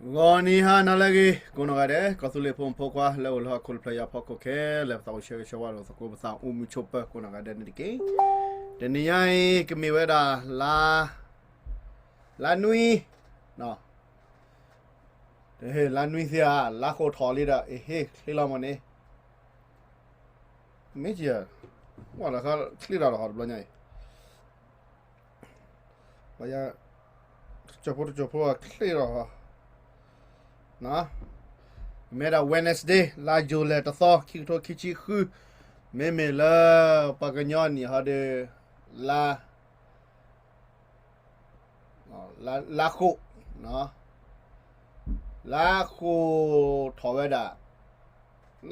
ဂီၤနံၤဟါနၤလၢအဂ့ၤ ကိးနီၢ်ဂၤဒဲး ကီၢ်သူလ့ၤဖိမုၣ်ဖိခွါလၢအိၣ်လၢဟီၣ်ခိၣ်တဖျၢၣ်ညါအဖီခိၣ်ခဲလၢာ် ပသးအိၣ်ဆၢဂ့ၤဆၢဝါလိာ်သကိး ပသးအိၣ်မုာ်ဆိးပၢၤကိးနီၢ်ဂၤဒဲးန့ၣ်တက့ၢ်. တနံၤညါအံၤ ကမ့ၢ်ဝဲဒၣ် လါ လါနွံ လါနွံသ့ဧါ လါဃိးထီၣ်လံဒီး အဟ့ၣ်ချ့လီၤမးန့ၣ် မ့ၢ်က ဝဲလၢချ့လီၤလီၤဟီတဘျီညါအံၤ ပှၤယ တစိၢ်ဖိတစိၢ်ဖိချ့လီၤ မ့ၢ်ဒၣ် Wednesday လါယူၤလံတသီ ခံကထိခံဆံဃု မ့မ့ၢ်လၢပှၤကညီနံၣ်ဟီဒီး လါ လါဃိး လါဃိးထီၣ်ဝဲဒၣ်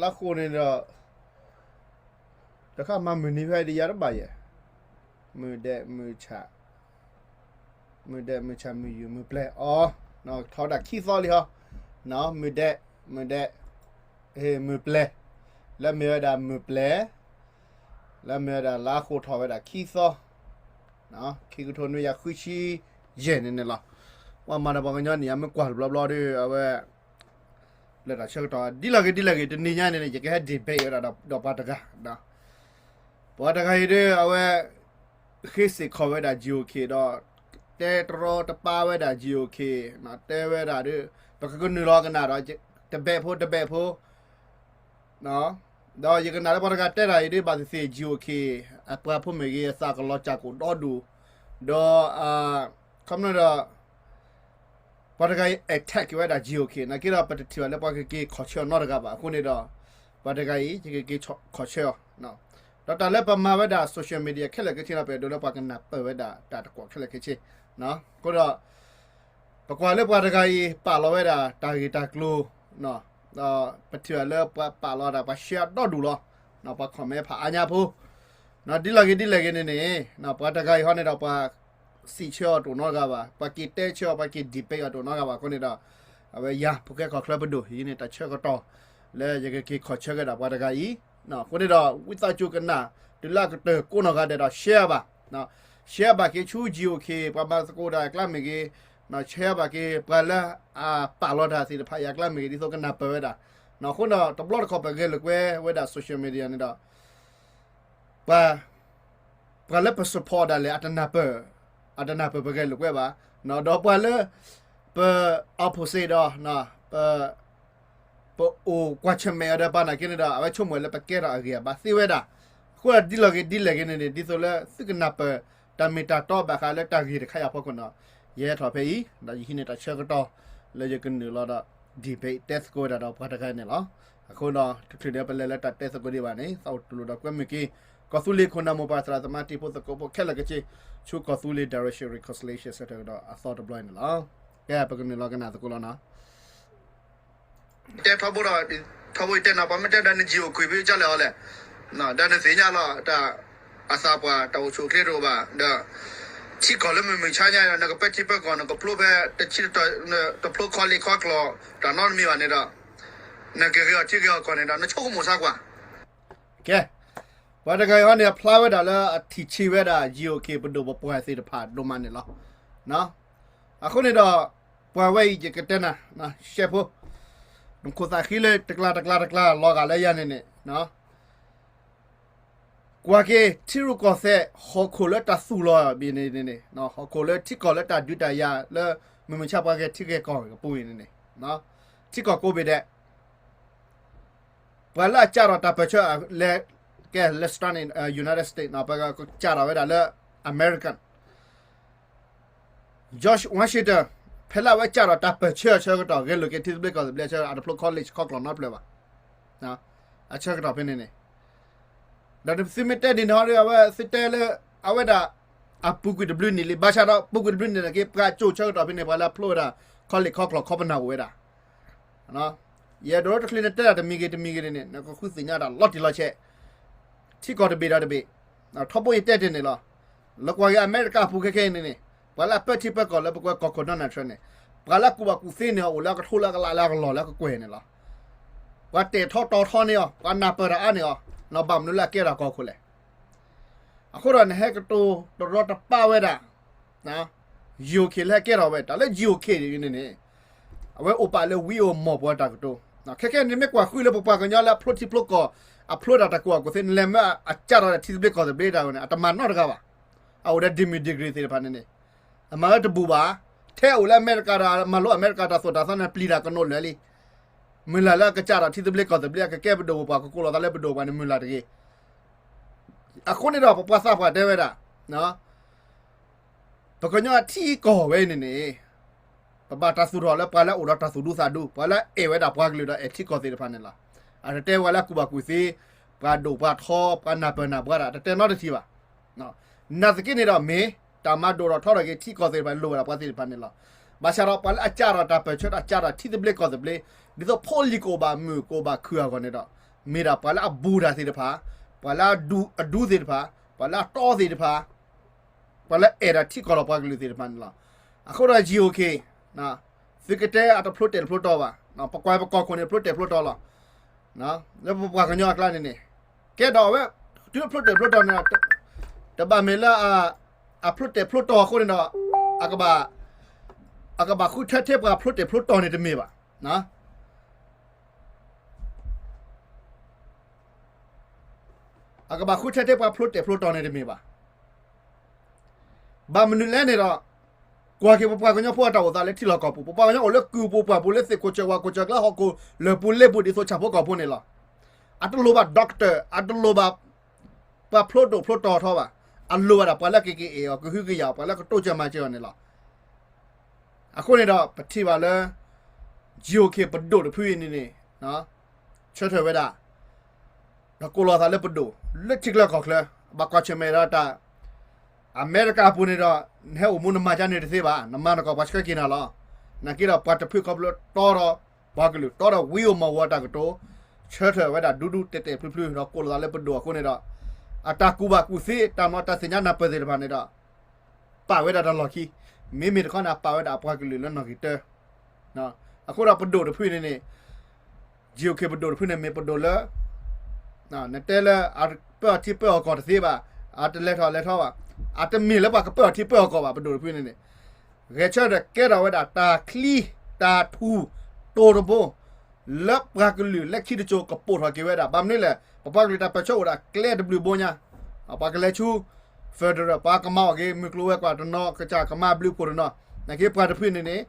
လါဃိးန့ၣ်ဒီး တခါမၤမုၢ်နံၤဖဲဒ်ယၤတဘၣ်ယဲၢ် မုၢ်ဒဲးမုၢ်ဆၣ် မုၢ်ဒဲးမုၢ်ဆၣ်မုၢ်ယူာ်မုၢ်ပျဲၤအီၤ ထီၣ်ဝဲဒၣ်ခံသီလံဟီ မုၢ်ဒဲး မုၢ်ဒဲး မုၢ်ပျဲၤ လၢမ့ၢ်ဝဲဒၣ်မုၢ်ပျဲၤ လၢမ့ၢ်ဝဲဒၣ်လါဃိးထီၣ်ဝဲဒၣ်ခံသီ ခံကထိနွံကယၤဃုဆံယဲၢ်န့ၣ်န့ၣ်လီၤ. ပှၤမၤဒီးပှၤကညီနံၣ်အမ့ၢ်ကွၢ်တဘျီဘျီဒီး အဝဲ လၢတၢ်ဆၢကတီၢ် ဒ်လဲၣ်ဂ့ၤဒ်လဲၣ်ဂ့ၤ တနံၤညါန့ၣ်န့ၣ် ယကဟဲ debate ဝဲဒၣ်ဒီးပှၤတဂၤ ပှၤတဂၤအံၤဒီး အဝဲ ဃ့စ့ၢ်ကီးဝဲဒၣ် GOK ဒီး တဲတရီတပါဝဲဒၣ် GOK တဲဝဲဒၣ်ဒီး ပကကနုာ်လီၤကနၣ်ဒီး တဘဲၣ်ဖိတဘဲၣ်ဖိ ဒီးယကနၣ်လၢပှၤတဂၤတဲတၢ်အံၤဒ်ဘၣ်သ့ၣ်သ့ၣ် GOK အပှၤဖိမ့ၢ်ဂ့ၤ အသးကလီၤစၢ်ကအိၣ်ဒီဒူၣ် ဒီး ခီဖျိဒီး ပှၤတဂၤအံၤ attack က့ၤဝဲဒၣ် GOK နာ်က့ဒီး ပတထံၣ်ဘၣ်လၢပှၤကက့ၤခီၣ်ဆၢအီၤနီတဂၤဘၣ်. အဃိန့ၣ်ဒီး ပှၤတဂၤအံၤ ယကက့ၤခီၣ်ဆၢအီၤ ဒီးတၢ်လၢပမၤဝဲဒၣ် social media ခဲလၢာ်ခဲဆ့ဒီး ပအဲၣ်ဒိးလၢပှၤကနၢ်ပၢၢ်ဝဲဒၣ်တၢ်တကွီၣ်ခဲလၢာ်ခဲဆ့ အဃိဒီး ပကွၢ်လၢပှၤတဂၤအံၤ ပာ်လီၤဝဲဒၣ်တၢ်ဂ့ၢ်တၢ်ကျိၤ ဒီးပထံၣ်ဘၣ်လၢပှၤပာ်လီၤဒၣ် ပှၤ share ဒီဒူၣ်လီၤ. ပှၤ comment ဖးအါညါဖိ ဒ်လဲၣ်ဂ့ၤဒ်လဲၣ်ဂ့ၤန့ၣ်န့ၣ် ပှၤတဂၤအံၤဟီန့ၣ်ဒီး ပှၤစံးဆၢအီၤတအိၣ်နီတဂၤဘၣ်, ပှၤက့ၤတဲဆၢအီၤ ပှၤက့ၤ debate အီၤတအိၣ်နီတဂၤဘၣ်. အဃိန့ၣ်ဒီး အဝဲယၤ ဖိၣ်ဃဲခီၣ်ချၢပဒိၣ် ယဟံးန့ၢ်တၢ်ဆၢကတီၢ် လၢယကက့ၤခီၣ်ဆၢက့ၤဒၣ်ပှၤတဂၤအံၤ. အဃိန့ၣ်ဒီး ဝံသးစူၤကနၣ် တုၤလၢအကတၢၢ်ကိးနီၢ်ဂၤဒဲးဒီး share ဘၣ်, share ဘၣ်က့ၤဆူ GOK ပှၤမၤသကိးတၢ်အကျါမ့ၢ်ဂ့ၤ, share ဘၣ်က့ၤ ပှၤလၢအပာ်လီၤတၢ်သ့ၣ်တဖၣ်အံၤအကျါမ့ၢ်ဂ့ၤ ဒ်သိးကနၢ်ပၢၢ်ဝဲဒၣ်. အဃိဒီး တဘျီတခီၣ်ပဂဲၤလိာ်ကွဲဝဲဒၣ် social media န့ၣ်ဒီး ပှၤ ပှၤလၢပ support ဒၣ်လဲာ် အတနၢ်ပၢၢ်, အတနၢ်ပၢၢ်ပဂဲၤလိာ်ကွဲဘၣ်. ဒီးပှၤလၢ ပ opposite ဒီး ပ ပအိၣ်ကွၢ်ဆၢၣ်မဲာ်အီၤဒီးပှၤနာ်က့န့ၣ်ဒီး အဝဲဆိကမိၣ်လၢပကဲထီၣ်အဂ့ၢ်အဘၣ်သ့ဝဲဒၣ်. အဃိဒီးဒ်လဲၣ်ဂ့ၤဒ်လဲၣ်ဂ့ၤန့ၣ်န့ၣ် ဒ်သိးလၢသုကနၢ်ပၢၢ် တၢ်မ့ၢ်တၢ်တီဘၣ်ဃးလၢတၢ်ဂ့ၢ်တခါအံၤအဖီခိၣ်န့ၣ်ဒီး ယဟဲထီၣ်ဖဲအံၤ ဒီးယဟံးန့ၢ်တၢ်ဆၢကတီၢ် လၢယကနုာ်လီၤဒီး debate တဲသကိးဝဲဒၣ်ဒီးပှၤတဂၤန့ၣ်လီၤ. အဃိဒီး တချုးန့ၣ်ပလဲၤလၢတၢ်တဲသကိးဒံးဘၣ်န့ၣ် သးအိၣ်တူၢ်လိာ်ဒီးကွဲမုာ်က့ၤ ကီၢ်သူလ့ၤခိၣ်နၢ်မိၢ်ပၢ်သရၣ်သမါတံၤဖိသကိးဖိခဲလၢာ်ခဲဆ့ ဆူကီၢ်သူလ့ၤ direction reconciliation center ဒီးအသီတဘျီအံၤန့ၣ်လီၤ. ကဲ ပကနုာ်လီၤကနၣ်သကိးလီၤနီၤ. တဲထီဘိဒီး ထီဘိတဲနီၤ ပှၤမ့ၢ်တဲဒီးန GOK ဖဲကၢ်လဲၣ်အီၤလဲၣ်, ဒီးနသ့ၣ်ညါလီၤ တၢ်အသးပှၢ် တၢ်အိၣ်ဆူၣ်အိၣ်ချ့တအိၣ်ဘၣ် ဒီး ထံကီၢ်လၢမုၢ်မုၢ်ဆါညါဒီး နကပၢထံပၢကီၢ် နကဖျိဖဲ တဆံတတီၤ တဖျိခီလ့ၢ်ခီကျိာ် တၢ်နီတမံၤဘၣ်န့ၣ်ဒီး နကဂ့ၤအီၤထံဂ့ၤအီၤကီၢ်န့ၣ်ဒီး နဆိကမိၣ်ဆါကွၢ်. ကဲ ပှၤတဂၤအံၤဟီန့ၣ် အဖျါဝဲဒၣ်လၢအထံၣ်ဆံးဝဲဒၣ် GOK ပဒိၣ်ပပှၢ်သ့ၣ်တဖၣ်ဒိၣ်မးန့ၣ်လီၤ. အဃိန့ၣ်ဒီး ပှၤဝဲအံၤယကတဲနၤ ရှဲဖိ နခိၣ်သးဃံလၢတကျါတကျါတကျါလီၤဂာ်လၢယၤန့ၣ်န့ၣ် ကွၢ်က့ၤထံရူၢ်ကီၢ်သဲး ဟီၣ်ခိၣ်လၢတၢ်သူၣ်လီၤဘၣ်န့ၣ်န့ၣ် ဟီၣ်ခိၣ်လၢထံကီၢ်လၢတၢ်ဒုးတၢ်ယၤလၢ မုၢ်မုၢ်ဆါပှၤကဟဲထံဂဲၤကီၢ်ဂ့ၤအပူၤအံၤန့ၣ်န့ၣ် ထံကီၢ်ကိးဘ့ၣ်ဒဲး ပှၤလၢအကးထီၣ်တၢ်ပၢၢ်ဆၢလဲၤ ကဲ let's start in United States ပကးထီၣ်ဝဲဒၣ်လၢ American George Washington ဖဲလၢအဝဲကးထီၣ်တၢ်ပၢၢ်ဆၢအဆၢကတီၢ် ဂဲၤလိာ်က့ၤထံသဘျ့ကီၢ်သဘျ့အဆၢ အတဖျိ college ခီကျိာ်နီတဖျၢၣ်ဘၣ်. အဆၢကတီၢ်ဖဲန့ၣ်န့ၣ် ဒီးသုမ့ၢ်တဲဒ်န့ၣ်ဟီဒီး အဝဲသုတဲလၢ အဝဲဒၣ် အပူၤကွံာ်တဘျုးနံၣ်လံ ဘၣ်ဆၣ်ဒီးပူၤကွံာ်တဘျုးနံၣ်န့ၣ်က့ ပှၤကၠိဆၢကတီၢ်ဖဲန့ၣ် ပှၤလၢအဖျိဝဲဒၣ် college ခီကျိာ်ခီပနၢ်အိၣ်ဝဲဒၣ် ယအဲၣ်ဒိးတချုးနတဲတၢ်တမံၤဂ့ၤတမံၤဂ့ၤန့ၣ် နကဃုသ့ၣ်ညါတၢ်လီၤတံၢ်လီၤဆဲး ထံကီၢ်တဘ့ၣ်ဒီးတဘ့ၣ် ထီဘိယတဲတ့ၢ်န့ၣ်လီၤ. လၢကွၢ်က့ၤအမဲရကၤအပူၤခဲခဲအံၤန့ၣ်န့ၣ် ပှၤလၢအပၢထံပၢကီၢ်လၢပကွဲကီၢ်ခိၣ် Donald Trump န့ၣ် ပှၤလၢအကူၣ်ဘၣ်ကူၣ်သ့န့ၢ်အီၤ အိၣ်လၢအကထိလၢအကလးလၢအကလီၢ်လၢအကကွဲၢ်န့ၣ်လီၤ. ပှၤတဲာ်ထီတီၤထီန့ၢ်အီၤ ပှၤနၢ်ပၢၢ်တၢ်အါန့ၢ်အီၤ ဘၣ်မနုၤလၢအကဲထီၣ်ကီၢ်ခိၣ်လဲၣ်. အဃိဒီးနဟဲကတိၤတရီတပါဝဲဒၣ် GOK လၢဟဲကဲထီၣ်ဝဲ တၢ်လၢ GOK န့ၣ်န့ၣ် အဝဲအိၣ်ပာ်လၢဝံအိၣ်မီၢ်ပှၤတၢ်ကတိၤ, ခဲခဲန့ၣ်မ့ၢ်ကွၢ်ဃုလၢပပှၤကညီလၢအဖျိထံဖျိကီၢ်, အဖျိတၢ်တၢ်ကူၣ်ဘၣ်ကူၣ်သ့ နလဲၤမၢအကးထီၣ်တၢ်ထံသဘျ့ကီၢ်သဘျ့တၢ်န့ၣ် အတမၤနီတဂၤဘၣ်. အအိၣ်ဒီး degree သ့ၣ်တဖၣ်န့ၣ်န့ၣ် အမၤဝဲတဘူၣ်ဘၣ်. ထဲအိၣ်လၢအမဲရကၤဒီး မၤလိအမဲရကၤတၢ်သိၣ်တၢ်သီန့ၣ် ပျံၤတၢ်ကနိးလၢာ်လံ. မုၢ်လၢ်လၢအကစးထီၣ်ထံသဘျ့ကီၢ်သဘျ့ အကကဲပဒိၣ်ပပှၢ် ကကိးလီၤသးလၢပဒိၣ်ပှၢ်န့ၣ် မုၢ်လၢ်တဂ့ၤ. အဃိန့ၣ်ဒီး ပပှၤသးပှၢ်တဲဝဲဒၣ် ပကညီအထံကီၢ်ဝဲအံၤန့ၣ်န့ၣ် ပဘၣ်တၢ်သူၣ်ထီၣ်လၢပှၤလၢအအိၣ်ဒီးတၢ်သူၣ်ဒူသးဒူ, ပှၤလၢအအဲၣ်ဝဲဒၣ်ပှၤကလုာ်ဒီးအဲၣ်ထံကီၢ်သ့ၣ်တဖၣ်န့ၣ်လီၤ. အတတဲဝဲလၢကူၣ်ဘၣ်ကူၣ်သ့, ပှၤဒိၣ်ပှၤထီ, ပှၤနၢ်ပၢၢ်နၢ်ပှၤတၢ် တတဲနီတထံၣ်ဘၣ်. နာ်သက့န့ၣ်ဒီး မ့ၢ်တၢ်မၤဒိၣ်ထီၣ်ထီထီၣ်က့ၤထံကီၢ်သ့ၣ်တဖၣ် လိၣ်ဝဲဒၣ်ပှၤသ့ၣ်တဖၣ်န့ၣ်လီၤ. ဘၣ်ဆၣ်ဒီးပှၤလၢအကးထီၣ်တၢ်ပၢၢ်ဆၢ အကးထီၣ်ထံသဘျ့ကီၢ်သဘျ့, ဒ်သိးဖိလံၤကအိၣ်ဘၣ်မုၢ်ကအိၣ်ဘၣ်ခုၣ်အဂီၢ်န့ၣ်ဒီး မ့ၢ်ဒၣ်ပှၤလၢအဘူးတၢ်သ့ၣ်တဖၣ်, ပှၤလၢအဒူသ့ၣ်တဖၣ်, ပှၤလၢအတီသ့ၣ်တဖၣ်, ပှၤလၢအအဲၣ်ဒိးထံကီၢ်ဒီးပှၤကလုာ်သ့ၣ်တဖၣ်န့ၣ်လီၤ. အဃိဒီး GOK သုကတဲအတဖျိတဲာ်တဖျိတီၤဘၣ်, ပကွၢ်ပကီၢ်ခိၣ်န့ၣ် ဖျိတဲာ်ဖျိတီၤလီၤ. လၢပပှၤကညီအကျါန့ၣ်န့ၣ် ကဲဒီးအဝဲ တုၤဖျိတဲာ်ဖျိတီၤန့ၣ်ဒီး တဘၣ်မ့ၢ်လၢ အဖျိတဲာ်ဖျိတီၤအဃိန့ၣ်ဒီး အကဘၣ် အကဘၣ်ဃုထၢထဲပှၤဖျိတဲာ်ဖျိတီၤန့ၣ်တမ့ၢ်ဘၣ်. အကဘၣ်ဃုထၢထဲပှၤဖျိတဲာ်ဖျိတီၤန့ၣ်တမ့ၢ်ဘၣ်. ဘၣ်မနုၤလဲၣ်န့ၣ်ဒီး ကွၢ်က့ၤပပှၤကညီဖိအတၢ်အိၣ်သးလၢထံလီၢ်ကီၢ်ပူၤ, ပပှၤကညီအိၣ်လၢကုၢ်ပူၤပှၢ်ပူၤ လၢသ့ၣ်ခိၣ်စၢၢ်ဝၣ်ခိၣ်စၢၢ် ကျါဟီၣ်ခိၣ်လၢၢ်ပူၤလ့ပူၤ ဒ်သိးဆၣ်ဖိကီၢ်ဖိန့ၣ်လီၤ. အတလိၣ်ဘၣ် doctor, အတလိၣ်ဘၣ် ပှၤဖျိဒိၣ်ဖျိတီၤထီဘၣ်. အလိၣ်ဘၣ်ဒၣ်ပှၤလၢကက့ၤအဲၣ်အီၤ ကဟုကယာ်အီၤ ပှၤလၢကတိစၢၤမၤစၢၤအီၤန့ၣ်လီၤ. အဃိန့ၣ်ဒီး ပထံၣ်ဘၣ်လၢ GOK ပဒိၣ်တဖုအံၤန့ၣ်န့ၣ် ဆၢထၢၣ်ဝဲဒၣ် ဒီးကိးလီၤသးလၢပဒိၣ် လၢထံချၢကီၢ်ချၢ, ဘၣ်ကွၢ်ဆၢၣ်မဲာ်ဒီးတၢ် အမဲရကၤအပူၤန့ၣ်ဒီး နဟဲအိၣ်မူနမၤကန့ၣ်တသ့ဘၣ်, နမၤနကီၢ်ပှၤဆှၢက့ၤနၤလီၤ. နာ်က့ဒီးပှၤတဖုခီဖျိတီဒီးပှၤကလုာ် တီဒီးဝံအိၣ်မီၢ်ဝီတၢ်ကတိၤ ဆၢထၢၣ်ဝဲဒၣ်ဒူဒူတဲာ်တဲာ်ဖျုးဖျုး ဒီးကိးလီၤသးလၢပဒိၣ်အဃိန့ၣ်ဒီး အတၢ်ကူၣ်ဘၣ်ကူၣ်သ့ တၢ်မၤတၢ်သ့ၣ်ညါနၢ်ပၢၢ်သ့ၣ်တဖၣ်န့ၣ်ဒီး ပာ်ဝဲဒၣ်တၢ်လီၢ်ခံ, မ့မ့ၢ်တခီန့ၣ် အပာ်ဝဲဒၣ်အပှၤကလုာ်လၢနီၣ်ဂံၢ်တၢ အဃိဒီးပဒိၣ်တဖုန့ၣ်န့ၣ် GOK ပဒိၣ်တဖုန့ၣ် မ့ၢ်ပဒိၣ်လၢ နတဲလၢ ပၢအီၤထံပၢအီၤကီၢ်တသ့ဘၣ်, အတလဲၤထီၣ်လဲၤထီဘၣ်, အတမ့ၢ်လၢပှၤကပၢအီၤထံပၢအီၤကီၢ်ဘၣ်, ပဒိၣ်တဖုန့ၣ်န့ၣ် ဂဲၤဆၢထၢၣ်ကဲထီၣ်ဝဲဒၣ်တၢ်ချံ တၢ်ထူၣ် တိၤတဘိ လၢပှၤကလုာ်လၢခံတစိၤကပိာ်ထီၣ်က့ၤဝဲဒၣ်. ဘၣ်မနုၤလဲၣ်, ပပှၤကလုာ်တၢ်ပၢၢ်ဆၢအိၣ်ဒၣ်ကျဲတဘျုးဘိညါ, ပှၤကလဲၤဆူ federal ပှၤကမၤအီၣ်က့ၤ မုၢ်ကျိၤဝဲၤကွာ်တနီၤ ကစၢ်ကမၤဘျုးဖှိၣ်တနီၤ, နာ်က့ပှၤတဖုန့ၣ်န့ၣ်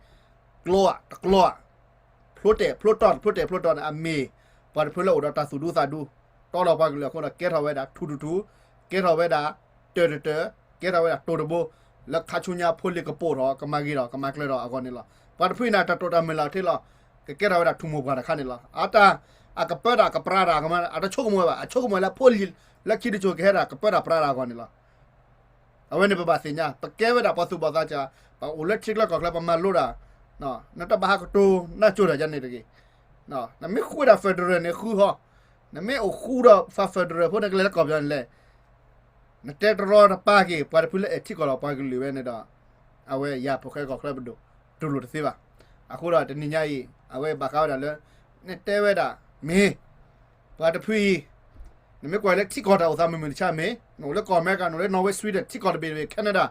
ကျိဧါ တကျိဧါ, ဖျိတဲာ်ဖျိတီၤ ဖျိတဲာ်ဖျိတီၤန့ၣ် အမ့ၢ်ပှၤတဖုလၢအိၣ်ဒီးတၢ်သူၣ်ဒူသးဒူ, တီဒီးပှၤကလုာ်အဃိဒီး ကဲထီၣ်ဝဲဒၣ်ထူၣ်တထူၣ်, ကဲထီၣ်ဝဲဒၣ်တၢၢ်တတၢၢ်, ကဲထီၣ်ဝဲဒၣ်တိၤတဘိ, လၢခါဆူညါဖိလံၤကပိာ်ထီၣ် ကမၤဂ့ၤထီၣ် ကမၤကျၢၤထီၣ်အဂီၢ်န့ၣ်လီၤ. ပှၤတဖုန့ၣ် တၢ်တိာ်တၢ်မုၢ်လၢ်ထဲလီၤ, ကကဲထီၣ်ဝဲဒၣ်ထူၣ်မိၢ်ပှၢ်တခါန့ၣ်လီၤ. အတၢ် အကပၢတၢ်ကပြးတၢ်ကမၤ အတဆိကမိၣ်ဝဲဘၣ်, အဆိကမိၣ်လၢဖိလံၤလၢခံတစိၤကဟဲဒၣ်ကပၢတၢ်ပြးတၢ်အဂီၢ်န့ၣ်လီၤ. အဝဲန့ၣ်ပဘၣ်သ့ၣ်ညါ, ပကဲဝဲဒၣ်ပှၤသူၣ်ဘီၣ်သးစၢ်, ပအိၣ်လၢထံချၢကီၢ်ချၢ ပမၤလိတၢ်, နတဘၣ်ဟးကတိၤနၢ်ကၠိတၢ်ယါန့ၣ်တဂ့ၤ. နမ့ၢ်ဃုဒၣ် federal န့ၣ်ဃုဟီ, နမ့ၢ်အိၣ်ဃူဒီး federal ဖိန့ၣ် ကလဲၤလၢကီၢ်ပယီၤန့ၣ်လဲၣ်. နတဲတရီတပါက့ၤ ပှၤတဖုလၢအဲၣ်ထံကီၢ်ဒီးပှၤကလုာ်ဝဲန့ၣ်ဒီး အဝဲယၤဖိၣ်ဃဲကီၢ်ချၢပဒိၣ် တူၢ်လိာ်တသ့ဘၣ်. အဃိဒီးတနံၤညါအံၤ အဝဲဘၣ်ဃးဝဲဒၣ်လၢ နတဲဝဲဒၣ် မ့ၢ် ပှၤတဖုအံၤ နမ့ၢ်ကွၢ်လၢထံကီၢ်တၢ်အိၣ်သးမုၢ်မုၢ်တဆါမ့ၢ် နအိၣ်လၢကီၢ်အမဲရကၤ နအိၣ်လၢ Norway Sweden ထံကီၢ်တဘ့ၣ်တဘ့ၣ် Canada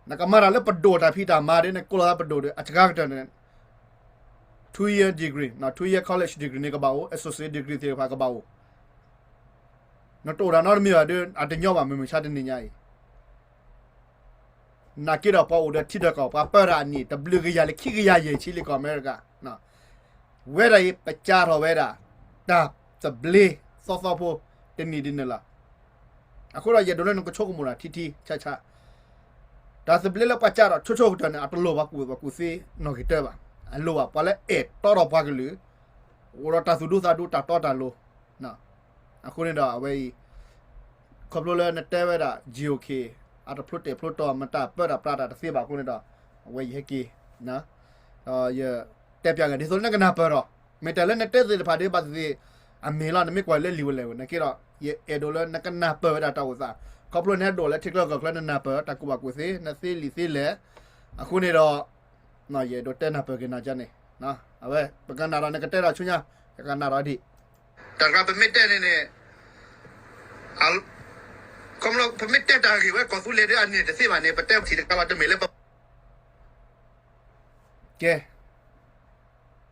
နကမၤတၢ်လၢပဒိၣ်တၢ်ဖံးတၢ်မၤဒီး နကိးလီၤသးပဒိၣ်ဒီး အစှၤကတၢၢ်န့ၣ် two year degree, two year college degree န့ၣ်ကဘၣ်အိၣ်, associate degree သ့ၣ်တဖၣ်ကဘၣ်အိၣ်. နတအိၣ်တၢ်နီတမံၤဘၣ်ဒီး အတညီဘၣ်မုၢ်မုၢ်ဆါတနံၤညါအံၤ. နာ်က့ဒီးပှၤအိၣ်ဒီးထံဒီးကီၢ် ပှၤပၢတၢ်အနံၣ် တဘျုးကယၤလၢခံကယၤယဲၢ်ဆံလံ ကီၢ်အမဲရကၤ. ဝဲဒၣ်အံၤ ပကးထီၣ်ဝဲဒၣ် တၢ်သဘျ့သီသီဖိ တနံၣ်ဒ်န့ၣ်လီၤ. အဃိဒီးယအဲၣ်ဒိးလၢနကဆိကမိၣ်တၢ်ထံထံဆးဆး တၢ်သဘျ့လၢပှၤကးထီၣ်ဆိဆိကတၢၢ်န့ၣ် အတလိၣ်ဘၣ်ကူၣ်ဘၣ်ကူၣ်သ့နီၣ်ဂံၢ်တၢဘၣ်. အလိၣ်ဘၣ်ပှၤလၢအဲၣ်တီဒီးပှၤကလုာ် အိၣ်ဒီးတၢ်သူၣ်ဒူသးဒူတၢ်တီတၢ်လိၤ. အဃိန့ၣ်ဒီးအဝဲအံၤ ခီဖျိလၢနတဲဝဲဒၣ် GOK အတဖျိတဲာ်ဖျိတီၤ မတၤပၢတၢ်ပြးတၢ်တသ့ဘၣ်အဃိန့ၣ်ဒီး အဝဲယဟဲက့ၤ ဒီးယတဲပျးဂ့ၤ ဒ်သိးလၢနကနၢ်ပၢၢ်ဒီး မ့ၢ်တၢ်လၢနတဲသ့ၣ်တဖၣ်ဒ်ဘၣ်သ့ၣ်သ့ၣ် အမ့ၢ်လီၤ နမ့ၢ်ကွၢ်လၢလံာ်ဝဲလဲၣ်ဝဲ နာ်က့ဒီး ယအဲၣ်ဒိးလၢနကနၢ်ပၢၢ်ဝဲဒၣ်တၢ်အိၣ်သး ခီဖျိနဟဲဒိၣ်လၢထံချၢကီၢ်ချၢ နနၢ်ပၢၢ်တၢ်ကူၣ်ဘၣ်ကူၣ်သ့ နသ့လံာ်သ့လဲၢ် အဃိန့ၣ်ဒီး ယအဲၣ်ဒိးတဲနၢ်ပၢၢ်က့ၤနၤဒ်န့ၣ် အဝဲ ပကနၣ်ဒီးနကတဲဒီးဆူညါ ပကနၣ်ဒီးဒံး တၢ်တခါပမ့ၢ်တဲန့ၣ်န့ၣ် ခီဖျိပမ့ၢ်တဲတၢ်ဂ့ၢ်ဝဲကီၢ်သူလ့ၤဒီးအန့ၣ်တသ့ဘၣ်န့ၣ် ပတဲထံၣ်တခါလီၤ တမ့ၢ်လၢပ ကဲ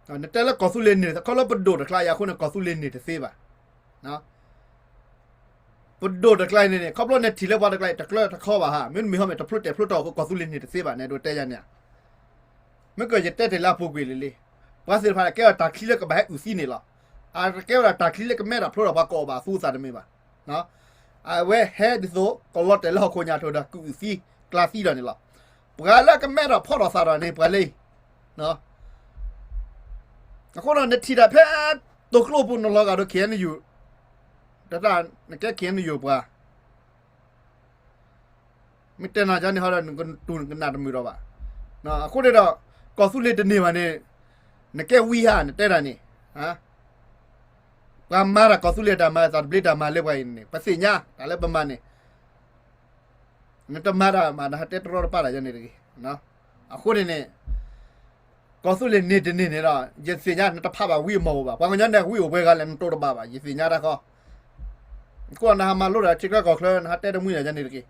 နတဲလၢကီၢ်သူလ့ၤန့ၢ် ခီဖျိပဒိၣ်တကျါအံၤအဃိန့ၣ် ကီၢ်သူလ့ၤန့ၢ်တသ့ဘၣ်. ပဒိၣ်တကျါအံၤန့ၣ်န့ၣ် ခီဖျိနထံၣ်လၢပှၤတကျါအံၤ တကျၢတခီဘၣ်ဟါ, မ့တမ့ၢ်ဟီမ့ၢ် တဖျိတဲာ်ဖျိတီၤ ကီၢ်သူလ့ၤန့ၢ်တသ့ဘၣ်န့ၣ် ဒိးတဲယၤန့ၣ် မ့ၢ်ကယတဲတ့ၢ်လၢအပူၤကွံာ်လံလံ. ပှၤသ့ၣ်တဖၣ်ကဲထီၣ်တၢ်ချံလၢကဘၣ်ဟဲအုၣ်သံန့ၣ်လီၤ. အတကဲဝဲဒၣ်တၢ်ချံလၢကမဲထီၣ်ဖျိထီၣ်ပှၤကအီၣ်ဘၣ်အသူအသးတမ့ၢ်ဘၣ်. အဝဲဟဲဒ်သိးကလီၤတဲာ်လၢဟီၣ်ခိၣ်ညါထိဒီး ကအုၣ်သံကျါသံဒီးန့ၣ်လီၤ. ပှၤလၢကမဲထီၣ်ဖျိထီၣ်သးဒီးန့ၣ် ပှၤလၢအံၤ အဃိဒီးနထံၣ်တၢ်ဖဲ တိာ်ကျိပူၤ နလီၤဂာ်ဒီး ခ့ၣ်အဲၣ်ယူၣ် တၢ်နကဲ ခ့ၣ်အဲၣ်ယူၣ်ပှၤ မ့ၢ်တဲနၤကန့ၣ်ဟီဒီး နကတူၢ်နကနၣ်တမုာ်ဒီးဘၣ်. အဃိန့ၣ်ဒီး ကီၢ်သူလ့ၤတန့ၢ်ဘၣ်န့ၣ် နကဲဝံဟါ နတဲတၢ်န့ၣ် ပှၤမၤတၢ်ကီၢ်သူလ့ၤတၢ်မၤ သးတဘျ့တၢ်မၤလၢပှၤအံၤန့ၣ် ပသ့ၣ်ညါတၢ်လၢပမၤန့ၣ် နတမၤတၢ်မၤ နဟးတဲတရီတပါတၢ်ယၤန့ၣ်တဂ့ၤ. အဃိန့ၣ်န့ၣ် ကီၢ်သူလ့ၤန့ၢ်တန့ၢ်န့ၣ်ဒီး ယသ့ၣ်ညါနတဖးဘၣ်ဝံအမီၢ်အိၣ်ဘၣ်. ပှၤကညီန့ၣ် ဝံအိၣ်ပှဲၤဂၤလဲၣ် နတိၢ်တဘၣ်ဘၣ် ယသ့ၣ်ညါတၢ်ဃီ. ကွၢ်နဟးမၤလိတၢ်ထံချၢကီၢ်ချၢ နဟးတဲတမံၤန့ၣ်ယၤန့ၣ်တဂ့ၤ.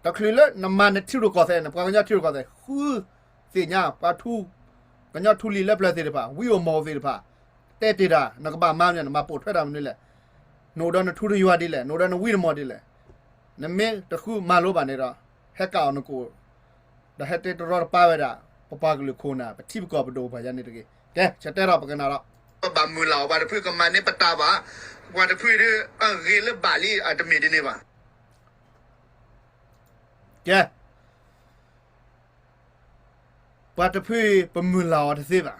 တချုးလၢနမၤနထံရူၢ်ကီၢ်သဲးန့ၣ် ပှၤကညီထံရူၢ်ကီၢ်သဲး ဃုသ့ၣ်ညါ ပှၤထူ ကညီထူလံၤလၢပျၢၤသ့ၣ်တဖၣ် ဝံအိၣ်မီၢ်အိၣ်သ့ၣ်တဖၣ် တဲတ့ၢ်တၢ် နကဘၣ်မၤမနုၤ နဘၣ်ပိာ်ထွဲတၢ်မနုၤလဲၣ်. နအိၣ်ဒီးနထူတယွၤဒ်လဲၣ်, နအိၣ်ဒီးနဝံနမီၢ်ဒ်လဲၣ်. နမ့ၢ်တဃုမၤလိဘၣ်န့ၣ်ဒီး ဟဲကၣ်အီၤနကိာ် ဒီးဟဲတဲတရီတပါဝဲဒၣ် ပပှၤကလုာ်ခိၣ်နၢ်ပထံပကီၢ်ပဒိၣ်ပှၤယၤန့ၣ်တဂ့ၤ. ကဲ ဆၢတဲထီၣ်ပကနၣ်ဒီး ပဘၣ်မုၢ်လၢ်အီၤ ပှၤတဖုကမၤန့ၢ်ပတၢ်ဘၣ်, ပှၤတဖုဒ်အဂ့ၤလၢဘၣ်လံ အတမ့ၢ်ဒ်န့ၣ်ဘၣ်. ကဲ ပှၤတဖုအံၤ ပမုၢ်လၢ်အီၤတသ့ဘၣ်.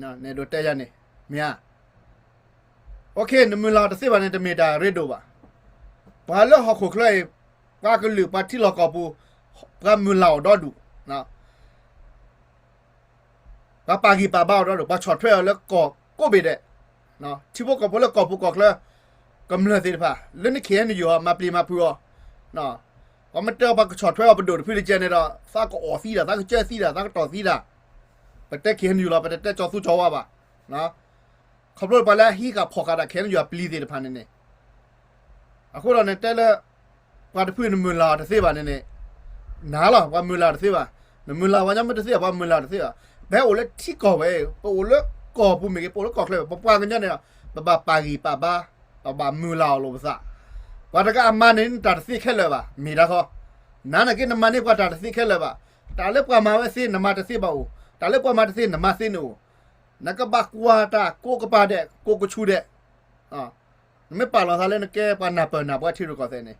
နဒိးတဲယၤန့ၣ် မ့ၢ်ဧါ. နမုၢ်လၢ်အီၤတသ့ဘၣ်န့ၣ် တမ့ၢ်တၢ်ရ့ဒိၣ်ဘၣ်. ပှၤလၢဟီၣ်ခိၣ်ချၢအံၤ ပှၤကလုာ်ပှၤထံလီၢ်ကီၢ်ပူၤ ပှၤမုၢ်လၢ်အီၤဒီဒူၣ် ပှၤပာ်ဂံၢ်ပာ်ဘါအီၤဒီဒူၣ် ပှၤဆီၣ်ထွဲအီၤလၢကီၢ်ကိးဘ့ၣ်ဒဲး, ထံဖိကီၢ်ဖိလၢကီၢ်ပူၤကီၢ်ချၢ ကမျၢၢ်သ့ၣ်တဖၣ် လၢနခ့ၣ်အဲၣ်ယူၣ်အီၤ မၤပျံၤမၤဖုးအီၤ, ပှၤမ့ၢ်တဲအီၤပှၤကဆီၣ်ထွဲအီၤပဒိၣ်တဖုတကဲန့ၣ်ဒီး သးကအီၣ်သံတၢ် သးကစၢသံတၢ် သးကတီၢ်သံတၢ်, ပတဲခ့ၣ်အဲၣ်ယူၣ်လီၤ ပတတဲကၠီသူကၠီဝါဘၣ်. ခီဖျိပှၤလၢအဟံးဃာ်ဖီၣ်ဃာ်တၢ်ခ့ၣ်အဲၣ်ယူၣ်အပျံၤသ့ၣ်တဖၣ်န့ၣ်န့ၣ် အဃိဒီးနတဲလၢ ပှၤတဖုနမုၢ်လၢ်အီၤတသ့ဘၣ်န့ၣ်န့ၣ် နၤလီၤ ပှၤမုၢ်လၢ်တသ့ဘၣ်. နမုၢ်လၢ်ပှၤကညီမ့ၢ်တသ့ဘၣ် ပှၤမုၢ်လၢ်တသ့ဘၣ်. ပဟဲအိၣ်လၢထံကီၢ်ဝဲ ပအိၣ်လၢကီၢ်ပူၤမ့ၢ်ဂ့ၤ ပအိၣ်လၢကီၢ်ချၢ ပပှၤကညီန့ၣ် ပဘၣ်ပာ်ဂံၢ်ပာ်ဘါ ပဘၣ်မုၢ်လၢ်အီၤလိာ်ပသး. ပှၤတဂၤအမၤန့ၣ် တၢ်တသ့ခဲလၢာ်ဘၣ် မ့ၢ်တၢ်ဃီ. နၤနာ်က့နမၤန့ၢ်ပှၤတၢ်တသ့ခဲလၢာ်ဘၣ်. တၢ်လၢပှၤမၤဝဲသ့ နမၤတသ့ဘၣ်အိၣ်, တၢ်လၢပှၤမၤတသ့ နမၤသ့န့ၣ်အိၣ်. နကဘၣ်ကွၢ်တၢ်ကိးကပၤဒဲး ကိးကဆူၣ်ဒဲး နမ့ၢ်ပာ်လီၤသးလၢနကဲပှၤနၢ်ပၢၢ်နၢ်ပှၤထံရူၢ်ကီၢ်သဲးန့ၣ်,